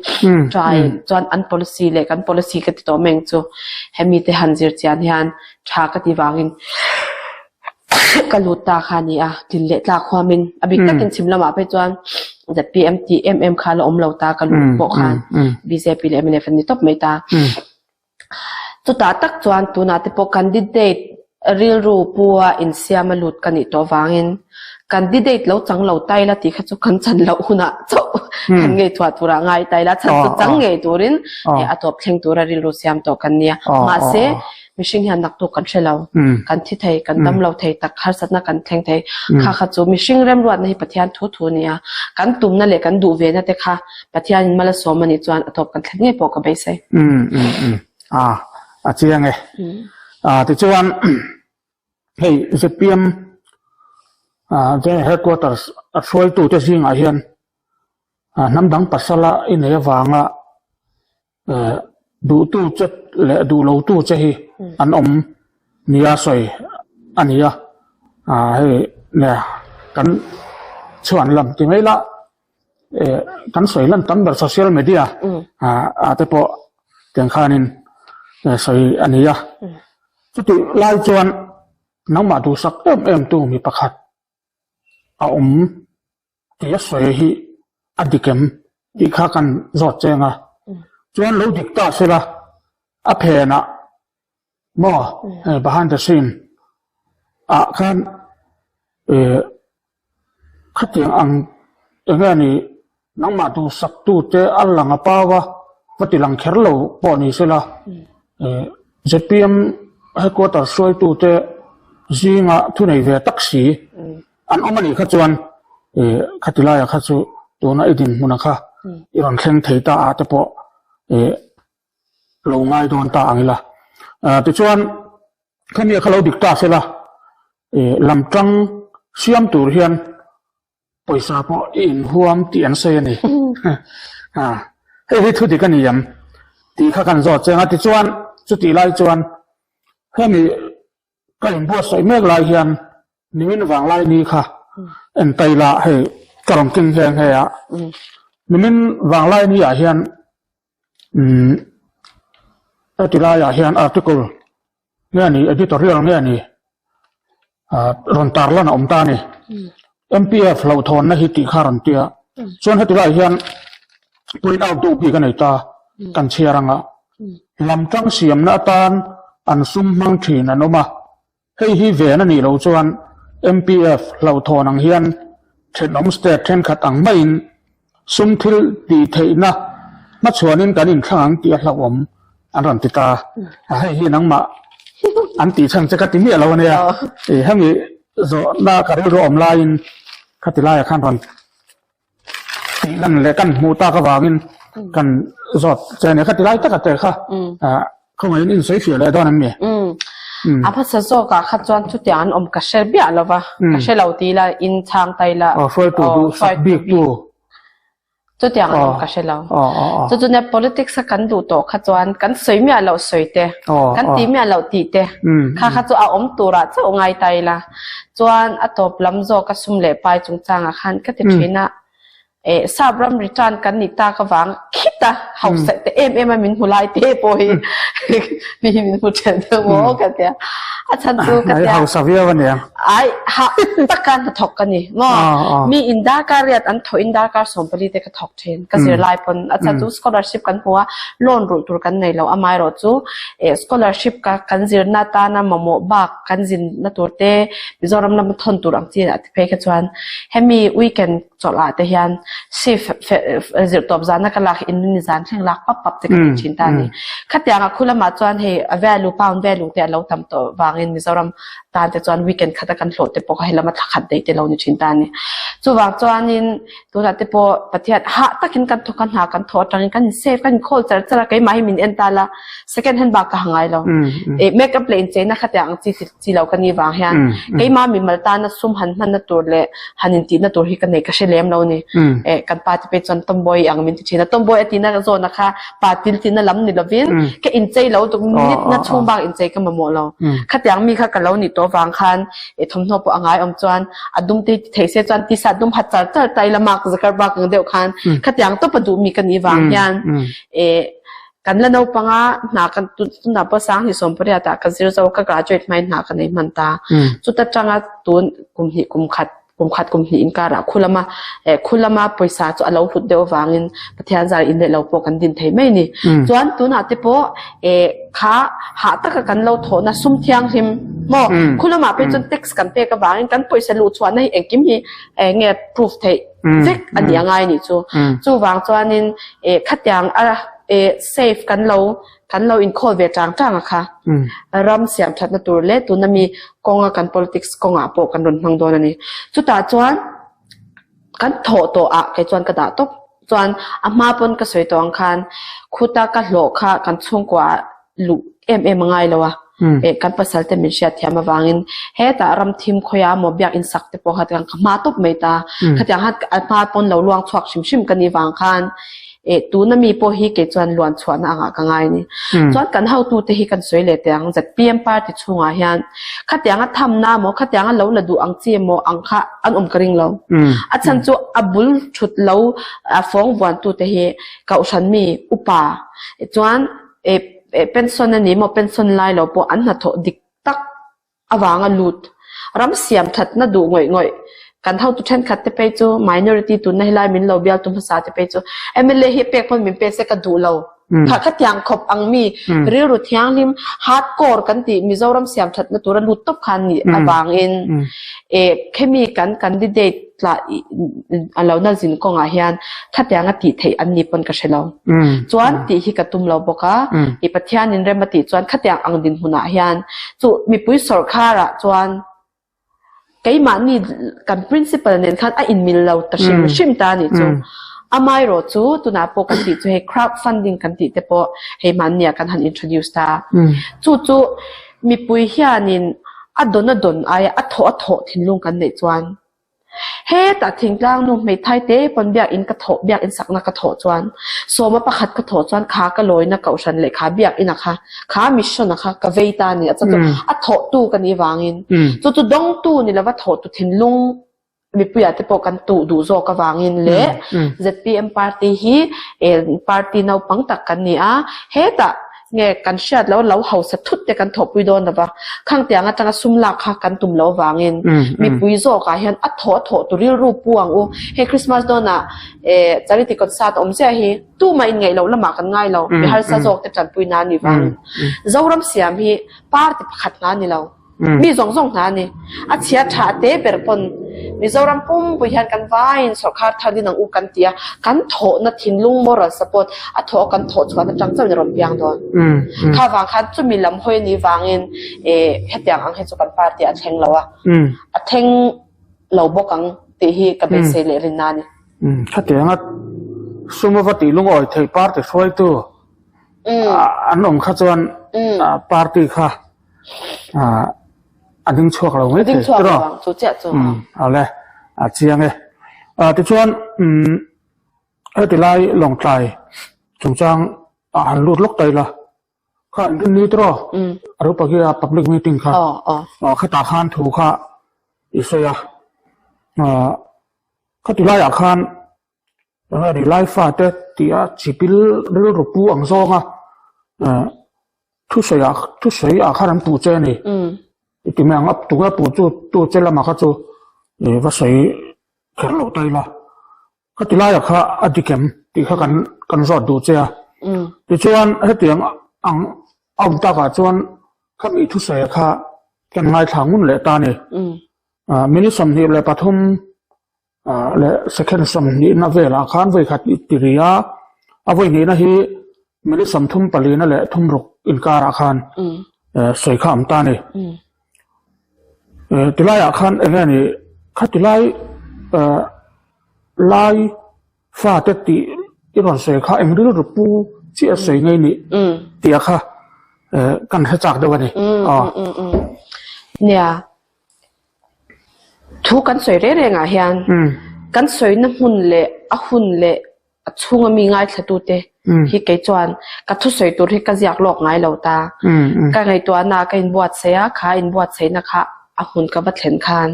try chuan an policy leh kan policy ka ti tawh mai ang chu hemi te han zir chian hian tha ka ti vangin Ka lut ta kha a ni a, tlin leh tlak huamin a bik takin chhim lamah phei chuan zpm tih em em kha la awm lo ta ka lut pawh khan bjp leh mnf an ni tawp mai ta. Chutah tak chuan tunah te pawh candidate rilru pua insiam a lut ka nih tawh vangin candidate lo chang lo ta ila tih kha chu kan chan loh hunah chauh kan ngaihtuah turah ngai ta ila chhan chu chang ngei turin a tawp thleng tura rilru siam tawh kan nia. Mahse Mihring hian naktuk kan hre lo. Kan thi thei, kan dam lo thei tak, harsatna kan thleng thei. Kha kha chu mihring remruatna hi Pathian thu thu a ni a. Kan tumna leh kan duh vena te kha Pathianin mal a sawm a nih chuan a tawp kan thlen ngei pawh ka beisei. Um um um a a chiang e. A tichuan hei zpm General Headquarters a hruaitute zingah hian hnam dang pasala i nei avanga. Duhtu che leh duh lotu che hi an awm nia sawi a ni a, hei nia kan chhuan lam ti mai la eh kan sawi lan tam ber social media ah te pawh tiang khanin sawi a ni a, chutih lai chuan nangmah duhsak em em tu mi pakhat a awm. Tih a sawi hi a dik em tih kha kan zawt cheng a, chuan lo dik ta sela a phenah maw behind the scene ah khan eh khatiang ang eng nge ni nangmah duhsak tute a lang a pau a va ti lang kher lo pawh ni sela eh zpm headquarter hruaitute zinga thunei ve tak si. An awm a nih kha chuan ih khati laiah kha chu tuna i dinhmuna kha i rawn thleng thei ta ah te pawh ih lo ngai dawn ta ang ila. Ah tichuan khami kha lo dik ta sela ih lam tang siam tur hian pawisa pawh i inhuam tih an sawi a ni. Ah hei hi thu dik a ni em tih kha kan zawt cheng a tichuan chutih lai chuan hemi Ka inbuatsaih mek lai hian nimin vanglai ni kha en ta ila hei ka rawn keng nghe nghe a, nimin vanglai ni ah hian umm heti laiah hian article nge a ni editorial nge a ni ah rawn tarlan a awm ta a ni M_P_F hlauhthawnna hi tih kha a rawn tia chuan heti laiah hian point out deuh bik a nei ta kan chhiar anga. Lam tang siamna atan an sum hmang thin an awm a, hei hi ven a nih loh chuan MPF hlauhthawn ang hian thenawm state thenkhat ang maiin sum thil tih theihna hmachhuanin kan inthlang ang tih a hlauhawm an rawn ti ta a, hei hi nangmah an tih chhan che ka ti miah lo a nia, hemi zawhna ka rilru awm laiin khati laiah khan rawn Tih lan leh kan hmuh tak avangin kan zawt che a ni. Khati lai taka te kha khawngaihin in sawi fiah leh dawn em ni? A hmasa zawkah kha chuan chutiang an awm ka hre biah lo va, ka hre lo ti ila in chhang ta ila. Aw hruaitu duhsak bik tu. Chutiang an awm ka hre lo. Chu chu nia politics a kan duh tawh kha chuan kan sawi miah loh sawi te, kan tih miah loh tih te kha kha chu a awm turah chauh ngai ta ila. Chuan a tawp lam zawk a sum leh pai chungchangah khan ka ti thin a, eh sap ram return kan nih tak avang khit a hausa te em em a min hmu lai te pawh hi mi hi min hmu then deuh maw ka tia. A chhan chu ka tia. Hausa viau a nia. Ai ha taka hnathawk ka ni maw. Mi in darkar riat an thawh in darkar 14 te ka thawk thin ka zirlai pawn a chhan chu scholarship kan hmu a loan rulh tur kan nei lo amaherawh chu eh scholarship ka kan zirna atana mamawh bak kan zinna tur te Mizoram lama thawn tur ang chi ah te phei kha chuan hemi weekend chawlh ah te hian shift zirtawp zana ka lak in ni zan thleng lak pap pap te ka ti thin ta a ni. Khatiang ah khu lamah chuan hei a value pound value te a lo tam tawh vangin Mizoram tan te chuan weekend khata kan hlawh te pawh kha helama thla khat daih te lo ni thin ta a ni. Chuvang chuanin tunah te pawh Pathian hah takin kan thawk a hna kan thawh atangin kan in save kan in khawl char char a keimah hi min en ta la second hand bak ka ha ngai lo. Eh make up leh incheina khatiang ang chi chi lo ka ni vang hian keimah mimal tana sum han hmanna tur leh han intihna tur hi ka nei ka hre lem lo ni. Eh kan pa te pawh chuan tomboy ang min ti thin a tomboy a tihna zawna kha pa til tihna lam ni lovin ka inchei lo tuk minute na chhung bak inchei ka mamawh lo. Khatiang mi kha ka lo nih tawh vang khan eh thawmhnaw pawh a ngai awm chuan a dum te ti thei se chuan tisa dum ha char char ta ila Mark Zuckerberg ang deuh khan khatiang tawpa duh mi ka nih vang hian eh Kan la naupang a, hna kan tunah pawh Sanghnih 18 ah ka zir zo a, ka graduate hmain hna ka nei hman ta. Chuta tanga tun kum hnih kum khat, kum khat kum hnih inkarah khu lama eh khu lama pawisa chu a lo hlut deuh avangin Pathian zar in leh lo pawh kan din thei mai a ni. Chuan tunah te pawh eh kha hah taka kan lo thawhna sum thianghlim maw khu lamah phei chuan tax kan pek avangin kan pawisa luh chhuahna hi engkim hi eng nge proof theih vek a ni a ngai a nih chu. Chuvang chuanin eh khatiang a eh safe kan lo kan lo inkhawl ve tang tang a kha ram siam thatna tur leh tuna mi kawnga kan politics kawngah pawh kan rawn hmang dawn a ni. Chutah chuan kan thawh tawh ah kei chuan ka dah tawp chuan a hma pawn ka sawi tawh ang khan khuta ka hlawh kha kan chhungkua ah luh em em a ngai lo a, eh kan pasal te min hriat thiam avangin hetah ram thim khawia maw biakinn sak te pawh kha tiang ka hma tawp mai ta, khatiang khan a hma pawn lo luang chhuak hrim hrim ka nih vang khan. Eh tuna mi pawh hi kei chuan luan chhuahna angah ka ngai a ni. Chuan kan hotute hi kan sawi leh teh ang ZPM party chhungah hian khatianga thamna emaw khatianga lo la duh ang chi emaw ang kha an awm ka ring lo. A chhan chu a bul thut lo a fawng vuantute hi kohhran mi upa chuan eh pension a ni maw pension lai lo pawh an hnathawh dik tak avanga lut ram siam thatna duh ngawih ngawih kan hotu thenkhat te phei chu minority tunna helai min lo bialtu hmasa te phei chu MLA hi pek pawn min pe se ka duh lo kha khatiang khawp ang mi rilru thianghlim hardcore kan tih Mizoram siam thatna tura lut tawp khan nih avangin eh khemi kan candidate tla a lo na zin kawngah hian khatianga tih theih an ni pawn ka hre lo. Chuan tih hi ka tum lo bawk a, i Pathianin rem a tih chuan khatiang ang dinhmunah hian chu mipui sawrkharah chuan keimahni kan principle nen khan a inmil lo ta hrim hrim ta a nih chu. Amaherawh chu tunah pawh kan tih chu hei crowd funding kan tih te pawh hei hmanniah kan han introduce ta. Chu chu mipui hianin a dawn a dawn aia a thawh a thawh thinlung kan neih chuan Hetah thingtlang nu hmeithai te pawn biakinn ka thawh biakinn sakna ka thawh chuan sawma pakhat ka thawh chuan kha ka lawina kohhran leh kha biakinn a kha kha mission a kha ka vei ta a ni a chu chu a thawhtu ka nih vangin chu chu dawngtu ni lova thawhtu thinlung mipuiah te pawh kan tuh duh zawk avangin leh ZPM party hi party naupang tak kan ni a hetah Nge kan hriat loh lo hausa thut te kan thawhpui dawn lo va, khang tiang atanga sum lak kha kan tum loh vangin mipui zawkah hian a thawh a thawh tur rilru pu ang u. Hei Christmas dawnah eh charity concert a awm chiah hi tumah inngaih loh lamah kan ngai lo, mi harsa zawk te tanpui nan a nih vangin Zoram siam hi party pakhat hna a ni lo. Mi zawng zawng hna a ni. A chhia tha te ber pawn Mizoram pumpui hian kan vaiin sawrkar thar din ang u kan ti a, kan thawhna thinlung moral support a thawh a kan thawh chhuahna tang chauhin a rawn piang dawn. Kha vang khan chumi lam hawi a nih vangin hetiang ang hi chu kan party ah a thleng lo a, a thleng lo bawk ang tih hi ka beisei leh rinna a ni. Khatianga sum ava tih lungawi theih party hruaitu an awm kha chuan party kha a ding chhuak lo mai thei tiraw chu chiah chu ale a chiang e tichuan heti lai lawngtlai chungchang a han lut lawk ta ila kha an rin ni tiraw Arupagia public meeting kha khatah khan thu kha i sawi a khati laiah khan Enge ni lai fate tia chipil rilru pu ang zawnga thusawi ah thusawi ah khan an puh che a ni. I ti mai ang a tunge puh chu tu che lamah kha chu i va sawi kher loh ta ila. Ka ti laiah kha a dik em tih kha kan kan zawt duh che a. Tichuan hetiang ang a awm takah chuan khami thusawi kha kan ngaithla ngun leh ta a ni. Minute 23 leh second sawmhnihna velah khan vawi khat ti ri a, a vawi hnihna hi minute 30 palina leh thumruk inkarah khan sawi kha a awm ta a ni. Tilaiah khan eng nge ni khatilai lai fate tih i rawn sawi kha eng rilru pu chiah sawi ngei nih tih a kha kan hre chak deuh a ni. Nia. Thu kan sawi reng reng ah hian kan sawina hmun leh a hun leh a chhunga mi ngaithlatute hi kei chuan ka thusawi tur hi ka ziak lawk ngai lo ta. Ka ngaihtuahna ah ka inbuatsaih a, kha inbuatsaihna kha a hmun ka va thlen khan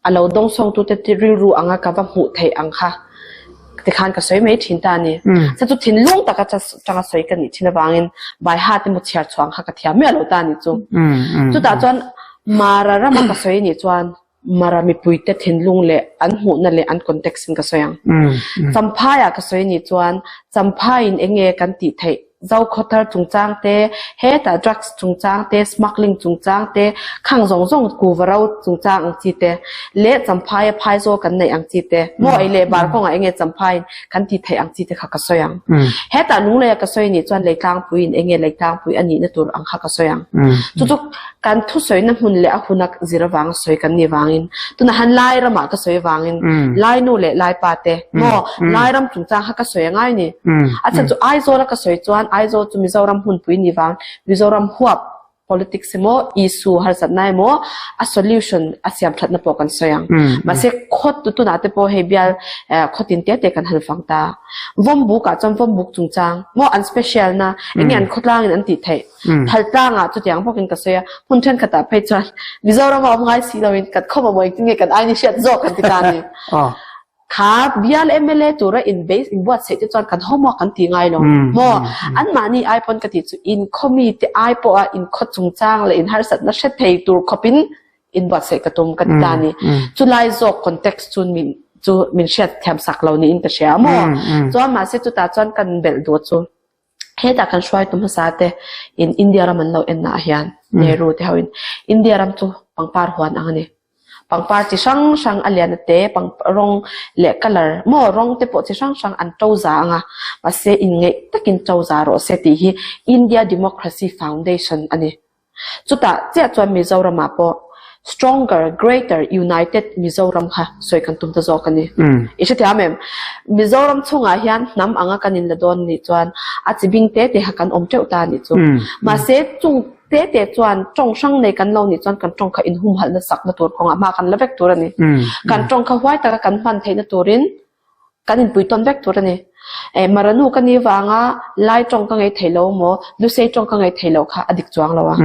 a lo dawngsawngtute rilru anga ka va hmuh theih ang kha tikhan ka sawi mai thin ta a ni. Chu chu thinlung taka tanga sawi ka nih thin avangin by heart emaw chhiar chhuah ang kha ka thiam miah lo ta a ni chu. Chutah chuan Mara rama ka sawi anih chuan Mara mipuite thinlung leh an hmuhna leh an context in ka sawi ang. Champhaiah ka sawi anih chuan Champhaiin eng nge kan tih theih? Zokhawthar chungchang te, hetah drugs chungchang te, smuggling chungchang te, khang zawng zawng kuva ro chungchang ang chi te leh Champhaia phaizawl kan neih ang chi te, maw ei leh bar kawngah eng nge Champhaiin kan tih theih ang chi te kha ka sawi ang. Hetah Lungleia ka sawi anih chuan Leitlangpuiin eng nge Leitlangpui a nihna tur ang kha ka sawi ang. Chu chu Kan thusawina hmun leh a huna zir avanga sawi kan nih vangin, tunah han Lai ramah ka sawi avangin Lai nu leh Lai pa te maw Lai ram chungchang kha ka sawi a ngai ni. A chhan chu Aizawl a ka sawi chuan Aizawl chu Mizoram hmunpui nih vang Mizoram huap Politics emaw, issue harsatna emaw a solution a siam thatna pawh kan sawi ang. Mahse khawt tu tunah te pawh hei bial khaw tin te te kan han fang ta. Vawmbuk ah chuan vawmbuk chungchang maw an special na enge an khawtlang in an tih theih. Thaltlang ah chutiang bawkin ka sawi a, hmun thenkhat ah phei chuan Mizoram a awm ngai si lo in kan khaw mamawh engtin nge kan aini hriat zawk kan ti ta a ni. Kha bial mla tura in base inbuatsaih te chuan kan homework kan tih ngai lo maw? Anmahni ai pawn ka tih chu in khaw mite ai pawha in khaw chungchang leh in harsatna hre thei tur khawpin inbuatsaih ka tum ka ti ta a ni. Chulai zawk context chu min chu min hriat thiam sak lo niin ka hria maw? Chuan mahse chutah chuan kan belh duh chu hetah kan hruaitu hmasa te in India ram an lo en naah hian Nehru te ho in India ram chu pangpar huan ang a ni. Pangpar chi hrang hrang a lian ate pang rawng leh colour maw rawng te pawh chi hrang hrang an to za ang a mahse inngeih takin to za rawh se tih hi India Democracy Foundation a ni. Chutah chiah chuan Mizoramah pawh Stronger Greater United Mizoram kha sawi kan tum ta zawk a ni. I hrethiam em? Mizoram chhungah hian hnam anga kan inla dawn nih chuan a chi bing te te kha kan awm teuh ta a nih chu. Mahse chung Te te chuan tawng hrang nei kan lo nih chuan kan tawng kha inhumhalhna sakna tur kawngah hma kan la vek tur a ni. Kan tawng kha huai taka kan hman theihna turin kan inpui tawn vek tur a ni. Eh, Maranu ka ni vanga Lai tawng ka ngei thei lo maw, Lusei tawng ka ngei thei lo kha a dik chuang lo a.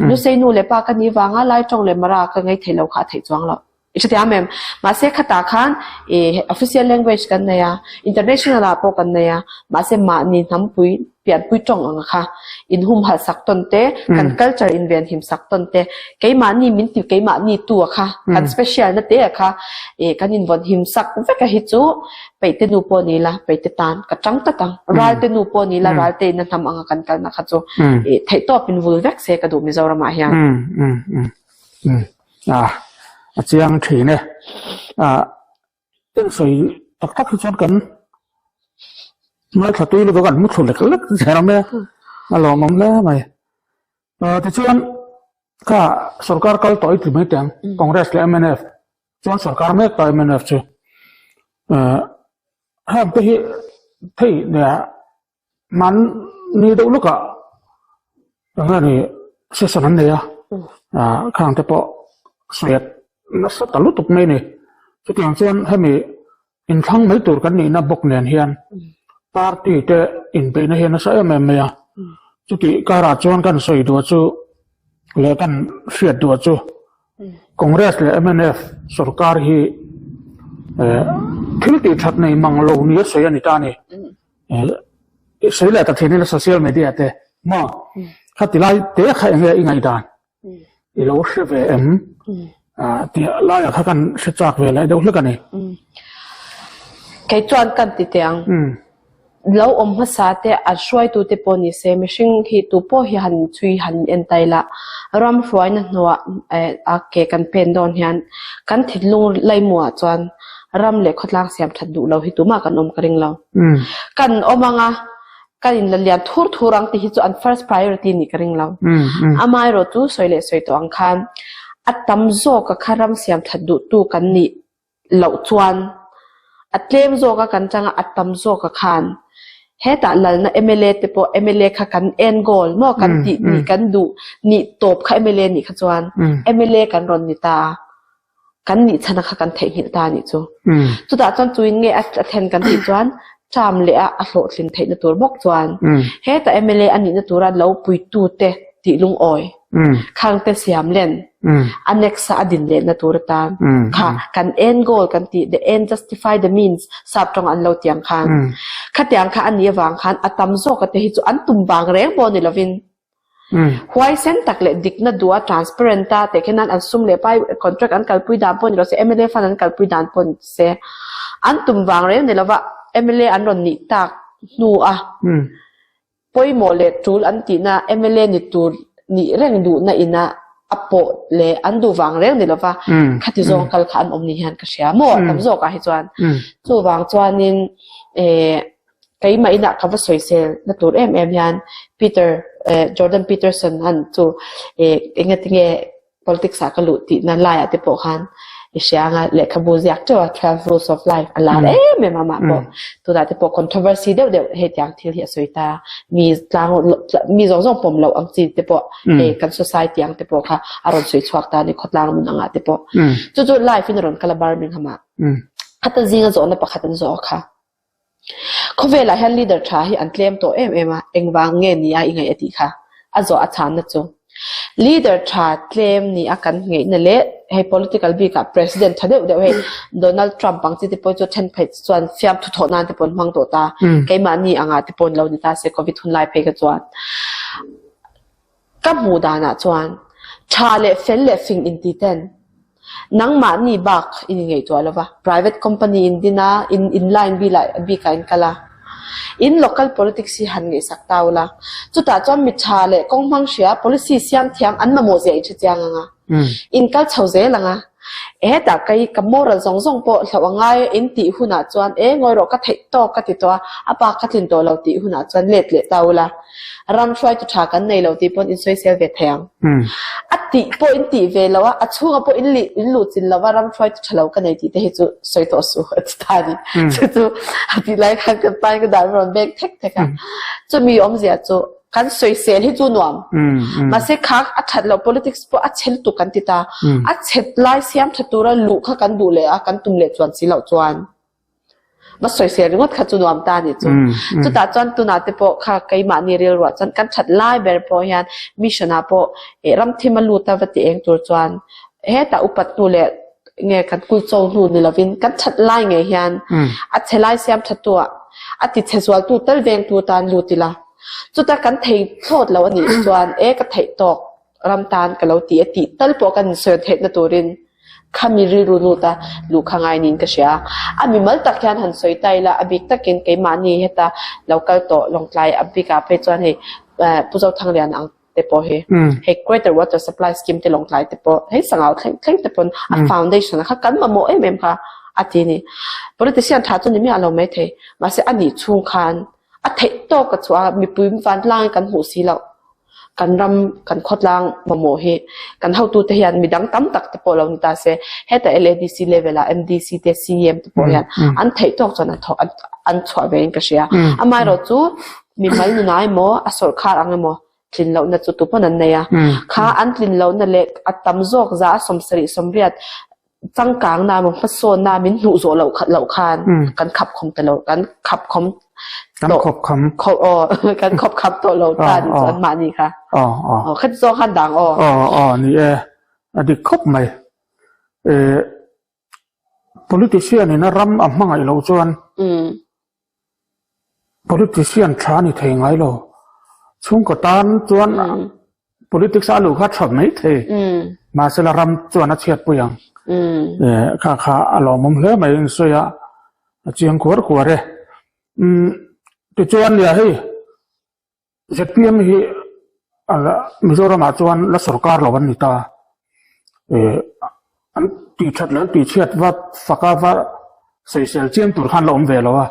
Lusei nu leh pa ka ni vanga Lai tawng leh Mara ka ngei thei lo kha a theih chuang lo. I hrethiam em? Mahse khatah khan ih official language kan nei a, international ah pawh kan nei a, mahse mahni hnampui pianpui tawng ang kha inhumhalh sak tawn te, kan culture invenhim sak tawn te, keimahni min ti keimahni tu a kha, kan special na te a kha ih kan invawnhim sak vek a hi chu peihte nu pawh ni la, peihte tan ka tang tlat ang, ralte nu pawh ni la, ralte in a hnam anga kan kalna kha chu ih theihtawp in vul vek se ka duh Mizoram ah hian. A a chiang thin e. A eng sawi tak tak hi chuan kan ngaithla tui lutuk a, kan mu thlu lek lek zel awm e, a lawmawm hle mai. Tichuan kha sorkar kal tawh i ti mai teh ang, Congress leh mnf chuan sorkar mek ta mnf chu heng te hi thei nia Mahni deuh lawkah eng nge ni session an nei a, ah khang te pawh sawiat nasa ta lutuk mai a ni. Chutiang chuan hemi inthlang mai tur kan nihna bawk nen hian party te inbeihna hi a nasa em em mai a. Chutih karah chuan kan sawi duh chu leh kan hriat duh chu Congress leh mnf sorkar hi eh thil tih that nei mang lo nia sawi a ni ta a ni. Sawi leh ta thin ila social media te maw kha ti lai te kha enge i ngaihdan i lo hre ve em tih laiah kha kan hre chak ve leh deuh hlek a ni. Kei chuan kan ti teh ang. Lo awm hmasa te an hruaitu te pawh ni se mihring hi tu pawh hi han chhui han en ta ila ram hruaina hnuah a ke kan pen dawn hian kan thinlung laimuah chuan ram leh khawtlang siam that duh lo hi tumah kan awm ka ring lo. Kan awm anga kan in la lian thur thur ang tih hi chu an first priority nih ka ring lo. Amaherawh chu sawi leh sawi tawh ang khan a tam zawka kha ram siam that duh tu kan nih loh chuan a tlem zawka kan changa a tam zawka khan hetah lalna mla te pawh mla kha kan end goal maw kan tih nih kan duh nih tawp kha mla nih kha chuan mla kan rawn ni ta a. kan nih chhan a kha kan theihnghilh ta a nih chu. Chutah chuan chuin nge a thlen kan tih chuan term leh a a hlawhtlin theihna tur bawk chuan heta mla a nihna tura lo puitute tih lungawi khangte siam len a next a a din lehna tur atan kha kan end goal kan tih the end justify the means sap tawng an lo tiang khan khatiang kha a nih avang khan a tam zawk a te hi chu an tum vang reng pawh ni lovin Huaisen tak leh dikna duh a transparent a teh khenan an sum leh pai contract an kalpui dan pawh ni lo se mla fund an kalpui dan pawh ni se an tum vang reng ni lova mla an rawn nih tak hnu a pawimawh leh tul an tihna mla ni tur nih reng duhna ina a pawh leh an duh vang reng ni lova khati zawng kal kha an awm ni hian ka hria maw tam zawkah hi chuan chuvang chuanin eh Keimah inah ka va sawisel na tur em em hian Peter eh Jordan Peterson han chu eh enga tinge politics ah ka luh tihna laiah te pawh khan. I hria anga lehkhabu ziak teuh a 12 Rules of Life a lar em em a mah pawh. Tunah te pawh controversy deuh deuh hetiang thil hi a sawi ta. Mi tlang mi zawng zawng pawm loh ang chi te pawh hei kan society ang te pawh kha a rawn sawi chhuak ta a ni khawtlang nun angah te pawh. Chu chu life in a rawn kal a Birmingham ah. Khata zinga zawhna pakhat an zawh kha. Khawvelah hian leader tha hi an tlem tawh em em a, engvang nge ni a i ngaih a tih kha a zawh a chhanna chu. Leader tha tlem ni a kan ngeihna leh hei political bikah president tha deuh deuh hei Donald Trump ang chi te pawh chu then phei chuan fiamthu thawh nan te pawh an hmang tawh ta, keimahni angah te pawh an lo ni ta se covid hun lai phei kha chuan. Ka hmuh danah chuan tha leh fel leh fing inti ten nangmahni bak in ingaihtuah lo va, private company in din a, in in line bilah bikah in kal a, in local politics hi han ngaihsak ta ula, chutah chuan mi tha leh kawng hmang hria policy siam thiam an mamawh zia in hre chiang ang a, in kal chho zel ang a, hetah kei ka moral zawng zawng pawh hlauh a ngai in tih hunah chuan e ngawi rawh ka theih tawk ka ti tawh a, a pa ka tlin tawh lo tih hunah chuan let leh ta ula. Ram hruaitu tha kan nei lo tih pawn in sawisel ve thei ang. A tih pawh in tih ve lo a, a chhungah pawh in lih in luh chin lo va ram hruaitu tha lo ka nei tih te hi chu sawi tawh suh a ti ta a ni. Chu chu a tih lai khan kan pain ka dan rawn beng thek thek a. Chumi awmzia chu kan sawisel hi chu nuam. Mahse kha a that loh politics pawh a chhe lutuk kan ti ta. A chhet lai siam tha tura luh kha kan duh leh a, kan tum leh chuan si loh chuan. Va sawisel ringawt kha chu nuam ta a nih chu. Chutah chuan tunah te pawh kha keimahni rilruah chuan kan that lai ber pawh hian mission ah pawh eh ram thim a lut a va ti eng tur chuan hetah upat hnu leh nge kan kul cho hnu ni lovin kan that lai ngei hian a chhe lai siam tha tu ah a ti chhe zual tu tal veng tu tan lut ila. Chuta kan thei thlawt lo a nih chuan e ka theih tawk ram tan ka lo ti a tih tal pawh kan insawi theihna turin Khami rilru lut a, luh kha ngai niin ka hria. A mimal tak hian han sawi ta ila, a bik takin keimahni heta lo kal tawh Lawngtlai a bikah phei chuan hei Pu Zothanglian ang te pawh hi hei Greater Water Supply Scheme te Lawngtlai te pawh hei Sangau thleng thleng te pawn a foundation kha kan mamawh em em kha a ti a ni. Politician tha chu ni miah lo maithei, mahse a nih chhung khan a theih tawk a chhuah a, mipui vantlangin kan hmuh si loh. Kan ram, kan khawtlang mamawh hi kan hotute hian midang tam tak te pawh lo ni ta se, heta LADC level ah MDC te CEM te pawh hian an theih tawk chuan an thawk an chhuah ve in ka hria. Amaherawh chu mimal nuna emaw a sawrkhar ang emaw tlin lohna chu tupawn an nei a. Kha an tlin lohna leh a tam zawk za a 70 80 changkangna emaw hmasawnna min hmuh zawh loh khat loh khan kan khap khawm ta lo kan khap khawm kan khop kham khop aw kan khop khap tawh lo ta ni chu an mahni kha aw aw aw khat zawng khan dang aw aw aw ni e a dik khawp mai e politician in a ram a hmangaih loh chuan Politician tha ni thei ngai lo. Chhungkaw tan chuan politics a luh kha tha mai thei. Mahse la ram chuan a chhiat pui ang. Kha kha a lawmawm hle mai in sawi a, a chiang kuar kuar e. Tichuan nia hei ZPM hi Mizoramah chuan la sorkar lo an ni ta. An tih that leh an tih chhiat va faka va sawisel chiam tur khan la awm ve lo a.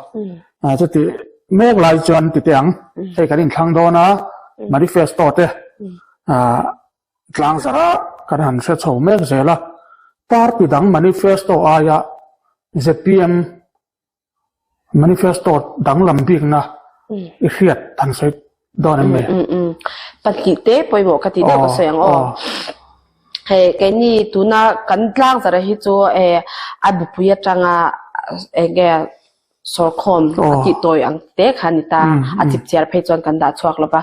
Chuti mek lai chuan ti teh ang, hei kan inthlang dawn a, manifesto te tlang zarh a kan han hre chho mek zel a. Party dang manifesto aia ZPM Manifesto danglam bikna i hriat han sawi dawn em ni? Pahnih te pawimawh ka tih deuh ka sawi ang aw. Hei keini tuna kan tlang zara hi chu a bupui atanga eng nge sawrkhawm a tih tawi ang te kha a ni ta. A chipchiar phei chuan kan dah chhuak lo va,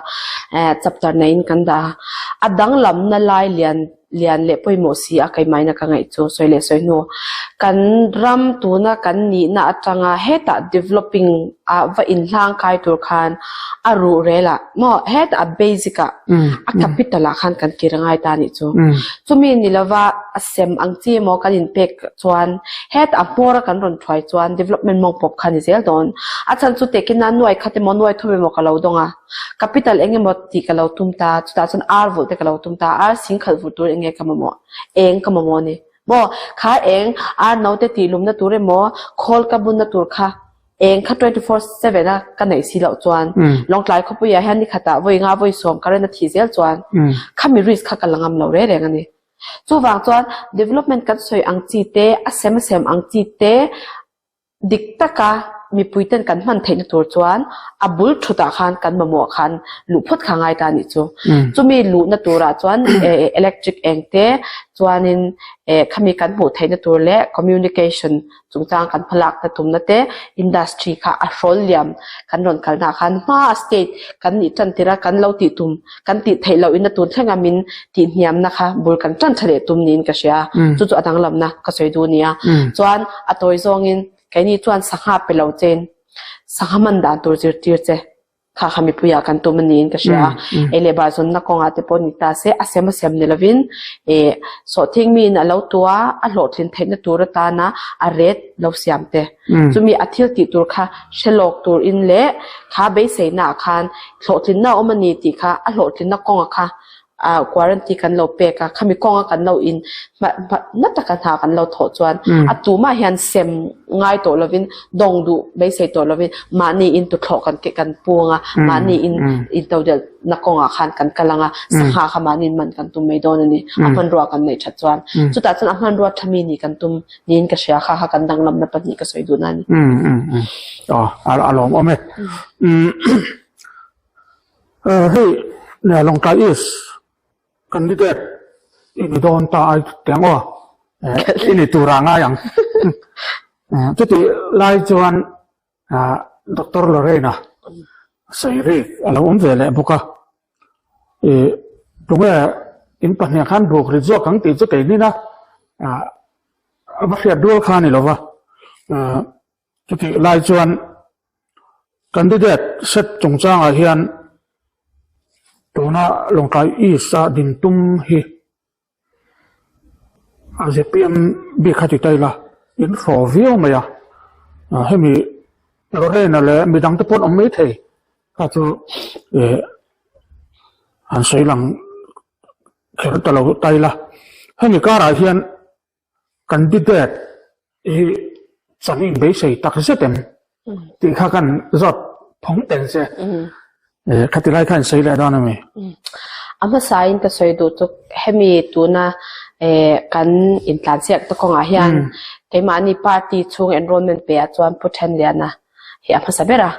chapter neiin kan dah a. A danglamna lai lian lian leh pawimawh si a keimaina ka ngaih chu sawi leh sawi hnu. Kan ram tuna kan nihna atanga hetah developing ah va inhlang kai tur khan a ruh rel ah maw hetah a basic ah a capital ah khan kan kir angai ta anih chu. Chumi ni lova a sem ang chi emaw kan inpek chuan hetah a hmawr a kan rawn thuai chuan development mawng pawp kha a ni zel dawn. A chhan chu tekina nuai khat emaw nuai thum emaw ka lo dawng a. Capital eng emaw tih ka lo tum ta, chutah chuan ar vulh te ka lo tum ta, ar sing khalh vulh tur eng nge ka mamawh? Eng ka mamawh a ni. Maw, kha eng ar naute tih lumna tur emaw, khawl ka bunna tur kha eng kha 24/7 a ka neih si loh chuan Lawngtlai khawpuiah hian ni khatah vawi nga vawi sawm current a thih zel chuan khami risk kha ka la ngam lo reng reng a ni. Chuvang chuan development kan sawi ang chi te, a sem a sem ang chi te dik taka mipui ten kan hman theihna tur chuan a bul thutah khan kan mamawh khan luh phawt kha ngai ta a nih chu. Chumi luhna turah chuan electric eng te chuanin khami kan hmuh theihna tur leh communication chungchang kan hmalakna tumna te industry kha a hrawl liam kan rawn kalna ah khan hma a state kan nih tan tir a kan lo tih tum kan tih theih loh in a tun thleng a min tih hniamna kha bul kan tan tha leh tum niin ka hria chu chu a danglamna ka sawi duh nia chuan a tawi zawngin keini chuan sangha pe lo chein sangha man dan tur zirtir che. Kha kha mipuiah kan tum a niin ka hria a, ei leh bar zawnna kawngah te pawh ni ta se a sem a sem ni lovin ih sawhthing miin a lo tua a hlawhtlin theihna tur atana a ret lo siam te. Chumi a thil tih tur kha hre lawk tur in leh kha beiseina ah khan hlawhtlinna a awm a ni tih kha a hlawhtlinna kawnga kha ah guarantee kan lo pek a, khami kawnga kan lo in hma hma na taka hna kan lo thawh chuan a tumah hian sem ngai tawh lovin dawng duh beisei tawh lovin mahni in tuthlawh kan ke kan pu anga mahni in intodelh na kawngah khan kan kal anga sangha kha mahni in man kan tum mai dawn a ni a hmanrua kan neih that chuan chutah chuan a hmanrua tha mi nih kan tum niin ka hria kha kha kan danglamna pahnih ka sawi duh na a ni. A lawmawm e. Hei Lawngtlai East candidate i ni dawn ta ai teng aw i ni tur ah ngai ang. Chutih lai chuan Doctor Lorraine-a sawi rik a lo awm ve leh bawk a. Ih tunge in pahnih khan buk ri zawk ang tih chu kei nin a va hriat rual kha a ni lo va. Chutih lai chuan candidate set chungchangah hian tuna Lawngtlai East-a din tum hi a zpm bik kha ti ta ila in hraw viau mai a, hemi Lorraine-a leh midang te pawh an awm mai thei kha chu ih an sawi lang kher ta lo ta ila hemi karah hian Candidate hi chang in beisei tak zet em tih kha kan zawt phawng tel che. Khati lai kha in sawi leh dawn a mi? A hmasa in ka sawi duh chu hemi tuna kan intlansiak te kawngah hian keimahni party chhung enrollment pe ah chuan Pu Thenliana hi a hmasa ber a,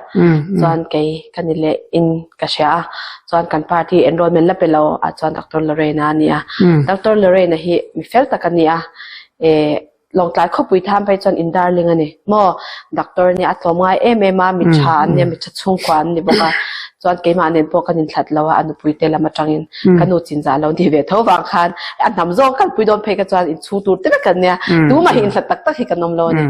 chuan kei ka ni leh in ka hria a, chuan kan party enrollment la pe lo ah chuan Doctor Lorraine a ni a, Doctor Lorraine hi mi fel tak a ni a, eh Lawngtlai khawpui tham phei chuan in darling a ni maw, Doctor a nia a tlawm ngai em em a, mi tha an nia mi tha chhungkua an ni bawk a, chuan keimah nen pawh kan inthlat lo a, a nupui te lam atangin ka nu chinzah lo ni ve tho vang khan a hnam zawng kalpui dawn phei kha chuan inchhung tur te vek an nia, tumah hi inhlat tak tak hi kan awm lo a ni.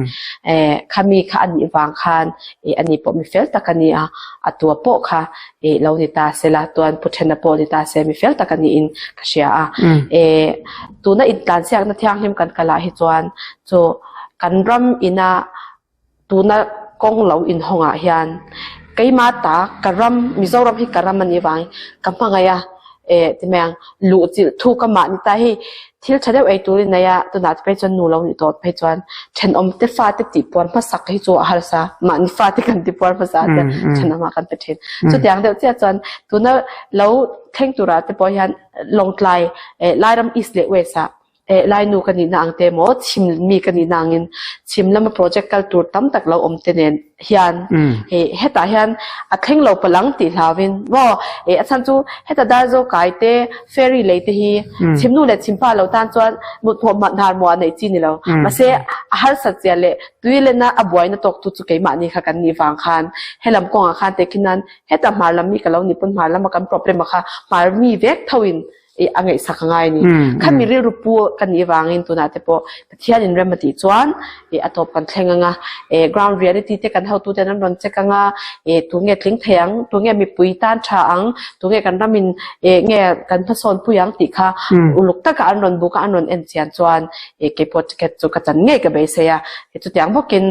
Eh khami kha a nih vang khan eh ani pawh mi fel tak a ni a, a tua pawh kha eh lo ni ta se la tuan pu thena pawh ni ta se mi fel tak a niin ka hria a. Eh tuna intlansiakna thianghlim kan kal ah hi chuan chu kan ram ina Tuna kawng lo inhawngah hian keimah ta ka ram Mizoram hi ka ram a nih vangin ka hmangaih a eh ti mai ang luh chilh thu ka mah ni ta hei thil tha deuh ei turin nei a tunah te phei chuan nu lo nih tawh phei chuan thenawm te fate tih puar hmasak hi chu a harsa mahni fate kan ti puar hmasa te thenawmah kan pe thin chutiang deuh chiah chuan tuna lo thleng turah te pawh hian Lawngtlai eh Lairam East leh West ah Eh Lainu ka nihna ang te maw chhim mi ka nihna angin chhim lama project kal tur tam tak lo awm te nen hian eh hetah hian a thleng lo palang tih hlauin maw eh a chhan chu heta Darzo kai te ferry lei te hi chhim nu leh chhim pa lo tan chuan mut hmuh hmah hnar muah neih chi ni lo mahse a harsat zia leh tui lena a buaina tawk tu chu keimahni kha kan nih vang khan helam kawngah khan tehkhin nan heta hmar lam mi ka lo ni pawn hmar lama kan problem a kha hmar mi vek tho in i a ngaihsak a ngai a ni. Khami rilru pu ka nih avangin tunah te pawh Pathian in rem a tih chuan i a tawp kan thleng anga e ground reality te kan hotu ten an rawn check anga e tunge tling thei ang, tunge mipui tan tha ang, tunge kan ram in e nge kan hmasawn pui ang tih kha uluk taka an rawn buk a an rawn en chian chuan e keipawh ticket chu ka chan ngei ka beisei a, chutiang bawkin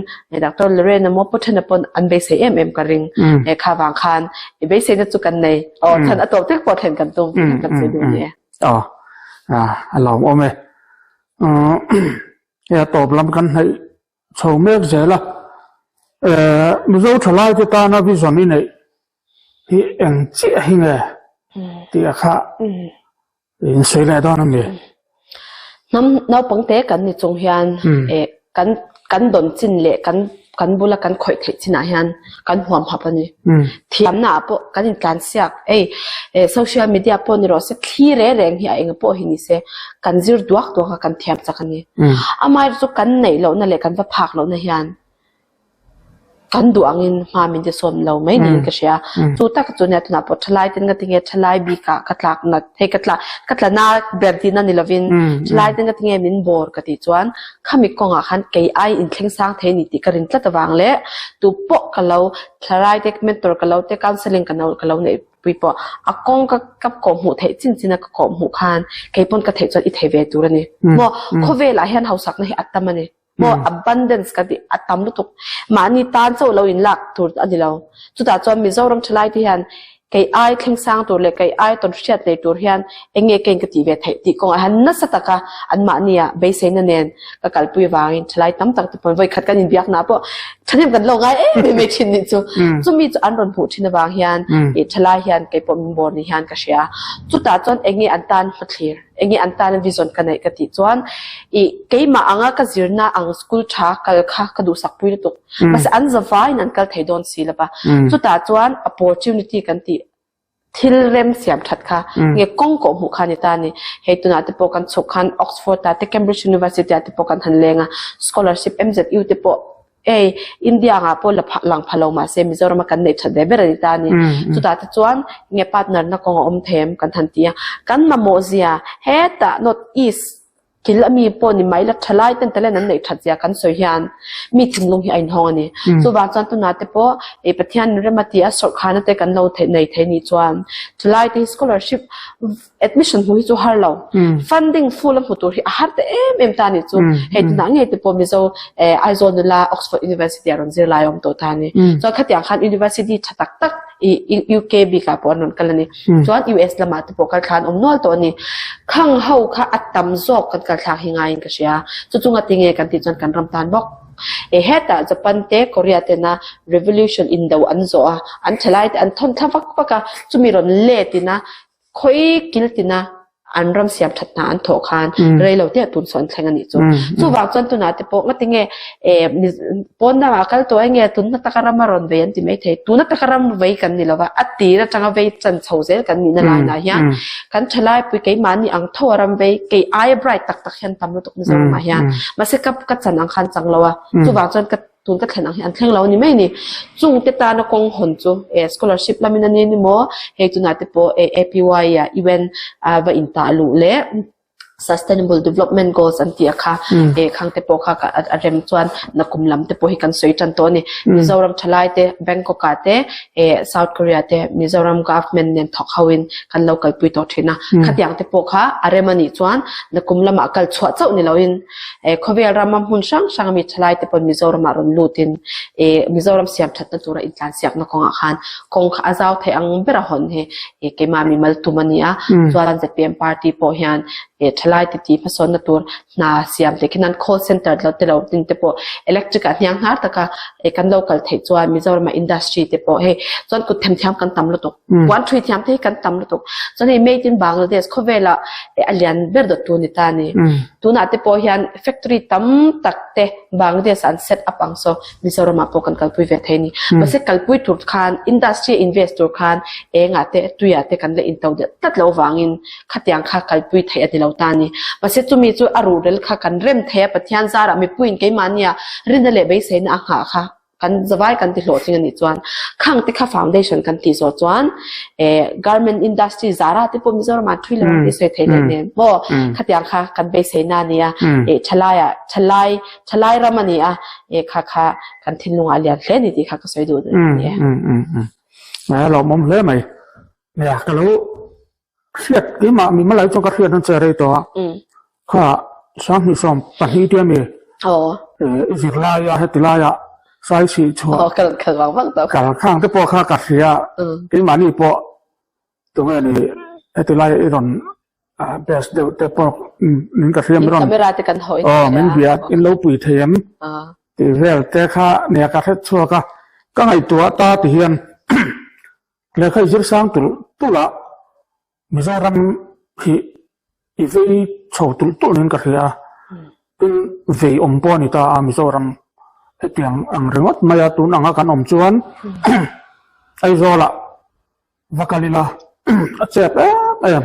Doctor Lorraine emaw Pu Thena pawn an beisei em em ka ring e kha vang khan i beiseina chu kan nei aw chhan a tawp tek pawh thlen kan tum tih kan sawi duh ni e. Aw a lawm awm e. Hei a tawp lam kan hnaih chho mek zel a. Mizo thalai te tana vision i neih hi eng chiah hi nge tih a kha in sawi leh dawn a mi? Hnam naupang te kan ni chung hian eh kan kan dawn chin leh kan kan bula kan khawih theih chinah hian kan huam hap a ni. Thiamna ah pawh kan intlan siak ei eh social media pawh ni rawh se thli reng reng hi a eng pawh hi ni se kan zir duak duak a kan thiam chak a ni. Amaherawhchu chu kan neih lohna leh kan va phak lohna hian Kan duh angin hma min ti sawn lo mai niin ka hria. Chu tak chu nia tunah pawh thalai ten ka tinge thalai bikah ka tlak nat hei ka tla ka tla na ber tihna ni lovin thalai ten ka tinge min bawr ka tih chuan khami kawngah khan kei ai inthleng sang thei a ni tih ka rin tlat avang leh tu pawh ka lo thlalai te mentor ka lo te counselling ka no ka lo neih pui pawh a kawng ka ka kawh hmuh theih chin chin a ka kawh hmuh khan kei pawn ka theih chuan i thei ve tur a ni. Maw khawvelah hian hausakna hi a tam a ni. Maw abundance ka tih a tam lutuk. Mahni tan chauh lo in lak tur a ni lo. Chutah chuan Mizoram thalai te hian kei ai thleng sang tur leh kei ai tawn hriat nei tur hian eng nge keng ka tih ve theih tih kawngah hian nasa taka anmahnia beiseina nen ka kalpui avangin thalai tam tak te pawn vawi khat kan inbiakna pawh thahnem kan lo ngai em em mai thin nih chu. Chumi chu an rawn hmuh thin avang hian ih thalai hian kei pawh min bawr ni hian ka hria. Chutah chuan eng nge an tan hmathlir? Enge an tana vision ka neih ka tih chuan ih keimah anga ka zirna ang school tha kal kha ka duhsak pui lutuk. Mahse an zavaiin an kal thei dawn si lova. Chutah chuan opportunity kan tih thil rem siam that kha nge kawng kawh hmuh kha a ni ta a ni. Hei tunah te pawh kan chhuk khan Oxford ah te Cambridge University ah te pawh kan han leng a, scholarship MZU te pawh Hei, India angah pawh la pha lang pha lo mahse Mizorama kan neih that ve ber a ni ta a ni. Chutah te chuan nge partner na kawng a awm thei em kan han ti a. Kan mamawh zia hetah North East kil a mi pawh ni mai la thalai ten talent an neih that zia kan sawi hian mi thinlung hi a inhawng a ni. Chuvang chuan tunah te pawh ih Pathian rem a ti a sawrhkhana te kan lo theih nei thei nih chuan thalai te hi scholarship Admission hmuh hi chu har lo. Funding full a hmu tur hi a har ta em em ta ni chu. Hei tunah ngei te pawh Mizo Aizawl nula Oxford University ah rawn zir lai a awm tawh ta a ni. Chuan khatiang khan University tha tak tak i UK bikah pawh an rawn kal a ni. Chuan US lamah te pawh kal thla an awm nual tawh a ni. Khang ho kha a tam zawk kan kal thlak hi ngaiin ka hria. Chu chunga tinge kan tih chuan kan ram tan bawk. E hetah Japan te Korea tena revolution indo an zawh a, an thalai te an thawn thla vak vak a, chumi rawn let ina Khawi kil tina an ram siam that hna an thawh khan rei lo te a tun sawn thleng a nih chu. Chuvang chuan tunah te pawh ngatinge pawn lamah kal tawh enge tunna taka ram a rawn vei an ti mai thei. Tuna taka ram vei kan ni lova, a tir atanga vei chan chho zel kan nihna lainah hian kan thalaipui keimahni ang tho a ram vei, kei aia bright tak tak hian tam lutuk Mizoramah hian. Mahse ka ka chan ang khan chang lo a, chuvang chuan ka Tun ka thlen ang hi an thleng lo a ni mai a ni. Chung te tana kawng hawn chu eh scholarship lamin a ni ni maw, hei tunah te pawh eh APY ah UN ah va intah luh leh Sustainable Development Goals an tih a kha eh khang te pawh kha a rem chuan nakum lam te pawh hi kan sawi tan tawh a ni. Mizoram thalai te Bangkok ah te eh South Korea te Mizoram government nen thawk ho in kan lo kalpui tawh thin a. Khatiang te pawh kha a rem a nih chuan nakum lamah kal chhuah chauh ni loin Eh khawvel rama hmun hrang hrang ami thalai te pawn Mizoramah rawn lutin eh Mizoram siam thatna tura intlansiakna kawngah khan kawng kha a zau theih ang ber a hawn hi eh keimah mimal tum a ni a. Chuan zpm party pawh hian eh thalai te tih hmasawnna tur hna siam te khian call center lo te lo din te pawh electric ah hniang hnar taka eh kan lo kal theih chuan Mizoramah industry te pawh hei chuan kut themthiam kan tam lutuk puan thui thiam te hi kan tam lutuk. Chuan hei made in Bangladesh khawvelah eh a lian ber dawttu ni ta a ni. Tunah te pawh hian factory tam tak te Bangladesh ah an set up ang saw Mizoram ah pawh kan kalpui ve thei a ni. Mahse kalpui tur khan industry a invest tur khan engah te tuiah te kan la into deuh tlat loh vangin khatiang kha kalpui theih a ni lo ta a ni. Mahse chumi chu a ruhrel kha kan rem thei a Pathian zarah mipuiin keimahnia rinna leh beiseina a nghah kha kan zavai kan ti hlawhtling a nih chuan khang te kha foundation kan tih zawh chuan eh garment industry zara te pawh Mizoram ah thui lo an tih sawi theih leh nen maw khatiang kha kan beisei na a nia eh thalai ah thalai thalai ram a ni a eh kha kha kan thinlung ah a lian hle a ni tih kha ka sawi duh a ni e. A lawmawm hle mai. Nia ka lo Hriat keimah mi malai chuan ka hriat an che rei tawh a, kha 27 te ami i zirlai a heti laia sai chhih chhuah kal khang te pawh kha ka hria keimahni pawh tunge ni heti laia i rawn best deuh te pawh min ka hria min rawn aw min bia in lo pui thei em tih vel te kha nia ka hret chhuak a ka ngaihtuah ta ti hian Lehkha i zir sang tulh tulh a, Mizoram hi I vei chho tulh tulh niin ka hria a, tin vei awm pawh a ni ta a Mizoram hetiang ang ringawt mai a tun anga kan awm chuan Aizawlah va kal ila a chep em em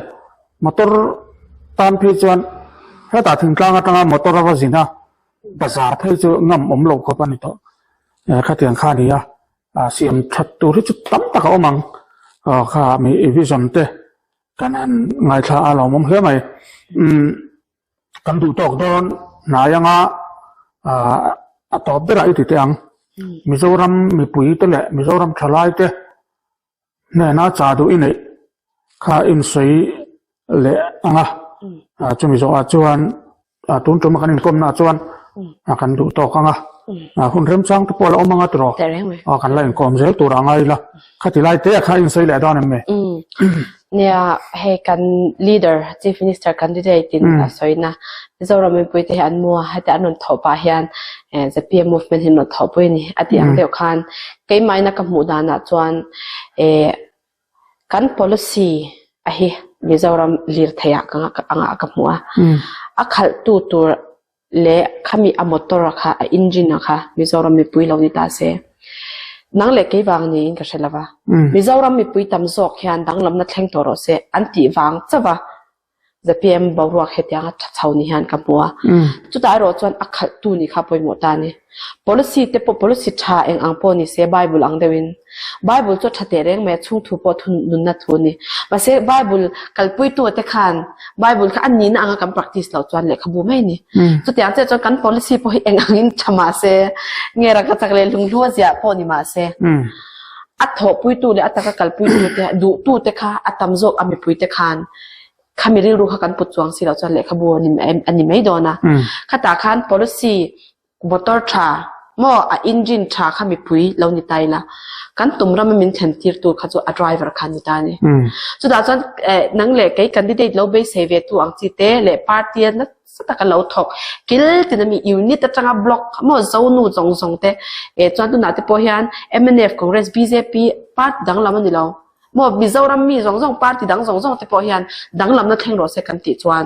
motor tan phei chuan hetah thingtlang atanga motor a va zin a bazar phei chu ngam awm lo khawp a ni tawh khatiang kha a ni a siam that tur hi chu tam tak a awm ang kha mi vision te. Kan han ngaithla a lawmawm hle mai. Umm kan duh tawk dawn hnai anga ah a tawp berah i ti teh ang. Mizoram mipui te leh Mizoram thalai te hnena cha duh i neih kha insawi leh anga chumi zawhah chuan Ah tun tum a kan inkawmna ah chuan ah kan duh tawk ang a, ah hun remchang te pawh a la awm ang a tiraw? Aw kan la inkawm zel tur ah ngai ila, khati lai te ah kha insawi leh dawn em ni? Nia, hei kan leader, Chief Minister candidate in a sawina Mizoram mipui te hi an mu a, heti an rawn thawh pah hian zpm movement hi an rawn thawhpui a ni a tih ang deuh khan keimahina ka hmuh danah chuan eh Kan policy a hi Mizoram lirthei ah ka angah ka hmu a, a khalhtu tur leh khami a motor a kha a engine a kha Mizoram mipui lo ni ta se. Nang leh kei vang niin ka hre lo va, Mizoram mipui tam zawk hian danglamna thleng tawh rawh se an tih vang chauh a. Zpm boruak hetiang a tha chho ni hian ka hmu a. Chutah erawh chuan a khalhtu nih kha pawimawh ta a ni. Policy te pawh policy tha eng ang pawh ni se Bible ang deuhin. Bible chu a tha teh reng mai a, chhung thu pawh thu nunna thu a ni. Mahse Bible kalpuitu te khan Bible kha a nihna anga kan practice loh chuan lehkhabu mai a ni. Chutiang chiah chuan kan policy pawh hi eng angin tha mah se, nge rangkachak leh lunghlu a ziah pawh ni mah se, a thawhpuitu leh a taka kalpuitu te duhtu te kha a tam zawk a mipui te khan Khami rilru kha kan put chuang si loh chuan lehkhabu a ni mai dawn a. Khatah khan policy motor tha maw a engine tha kha mipui lo ni ta ila kan tum rama min thlen tir tur kha chu a driver kha a ni ta a ni. Chutah chuan nang leh kei candidate lo beisei ve tu ang chi te leh party a nasa taka lo thawk kil tin ami unit atanga block maw zonu zawng zawng te chuan tunah te pawh hian mnf, Congress, bjp party danglam a ni lo. Maw Mizoram mi zawng zawng party dang zawng zawng te pawh hian danglamna thleng rawh se kan tih chuan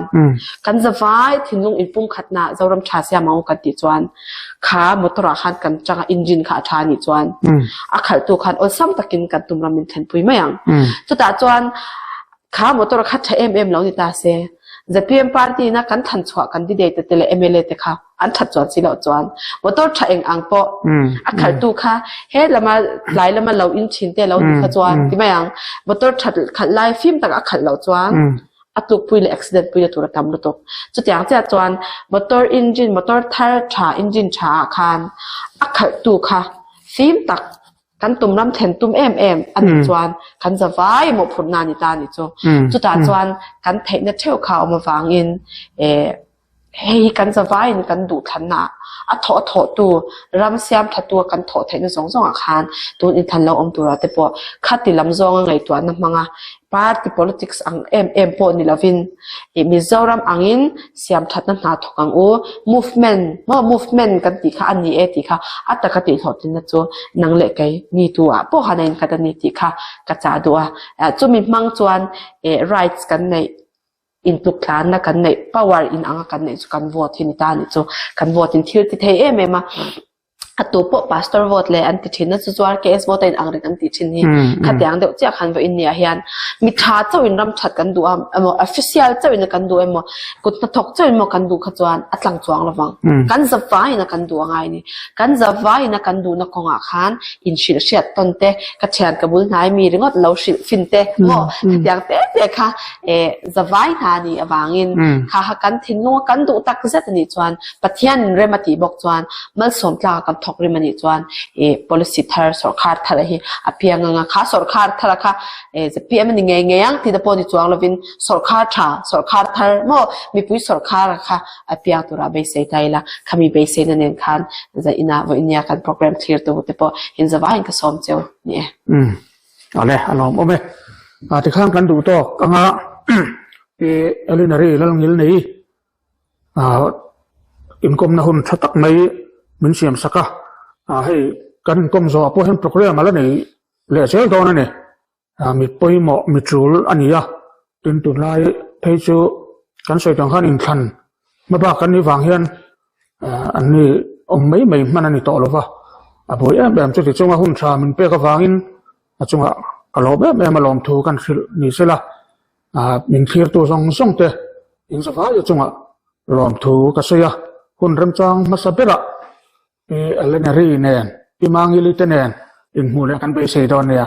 kan zavai thinlung inpumkhatna Zoram tha siam ang u kan tih chuan kha motor ah khan kan tanga engine kha a tha anih chuan a khalhtu khan awlsam takin kan tum ram min thlenpui mai ang. Chutah chuan kha motor kha tha em em lo ni ta se zpm party ina kan thlanchhuah candidate te leh mla te kha an that chuan si loh chuan motor tha eng ang pawh a khalhtu kha he lama tlai lama lo in thin te lo ni kha chuan ti mai ang motor that khalh lai fim tak a khalh loh chuan a tlukpui leh accident pui na tur a tam lutuk chutiang chiah chuan motor engine motor thar tha engine tha ah khan a khalhtu kha fim tak Kan tum ram thlen tum em em a nih chuan kan zavai mawhphurhna a ni ta a nih chu. Chutah chuan kan theihna theuh kha a awm avangin eh hei hi kan zavaiin kan duhthlanna a thawh a thawhtu ram siam thatu a kan thawh theihna zawng zawngah khan tun inthlan lo awm turah te pawh khati lam zawnga ngaihtuahna hmanga Party politics ang em em pawh ni lovin ih Mizoram angin siam thatna hna thawk ang u, movement maw movement kan tih kha a ni e tih kha a taka tih hlawhtlinna chu nang leh kei mi tu ah pawh han a inkhat a ni tih kha ka chah duh a. Chumi hmang chuan ih rights kan neih intluk tlanna kan neih power in anga kan neih chu kan vote hi ni ta a nih chu kan vote in thil ti thei em em a. A tu pawh pastor vote leh an ti thin a chu chuan KS vote a in ang reng an tih thin hi khatiang deuh chiah khan vawiin nia hian mi tha chauh in ram that kan duh a emaw official chauh in kan duh emaw kut hnathawk chauh in emaw kan duh kha chuan a tlang chuang lovang kan zavai in a kan duh angai a ni kan zavai in a kan duhna kawngah khan in hrilh hriat tawn te ka thian ka bul hnai mi ringawt lo hrilh fin te maw khatiang te te kha eh zavai hna nih avangin kha kha kan thinlung a kan duh tak zet a nih chuan Pathian in rem a tih bawk chuan malsawm tlak a kan thawk rim a nih chuan eh policy thar sawrkhar thar a hi a piang anga kha sawrkhar thar a kha eh zpm a ni ngei ngei ang tih te pawh ni chuang lovin sawrkhar tha sawrkhar thar maw mipui sawrkhar a kha a piang tura beisei ta ila khami beiseina nen khan zaina vawinia kan program thlir tu te pawh inzavaiin ka sawm cheu ni e. Ale a lawm awm e. A tikhan kan duh tawk anga i Elinary Lalngil nei inkawmna hun tha tak mai min siam sak a. Hei kan inkawm zawhah pawh hian program a la nei leh zel dawn a ni. Mi pawimawh mi tul a ni a, tin tunlai phei chu. Kan sawi tang khan inthlan hma bak kan nih vang hian an ni awm mai mai hman a ni tawh lo va, a buai em em chuti chunga hun tha min pek avangin a chungah ka lawm em em a lawmthu kan hrilh ni sela, min thlirtu zawng zawng te in zavai chungah lawmthu ka sawi a, hun remchang hmasa berah Pi Ellenary nen Pi Mangili te nen inhmuh leh kan beisei dawn nia.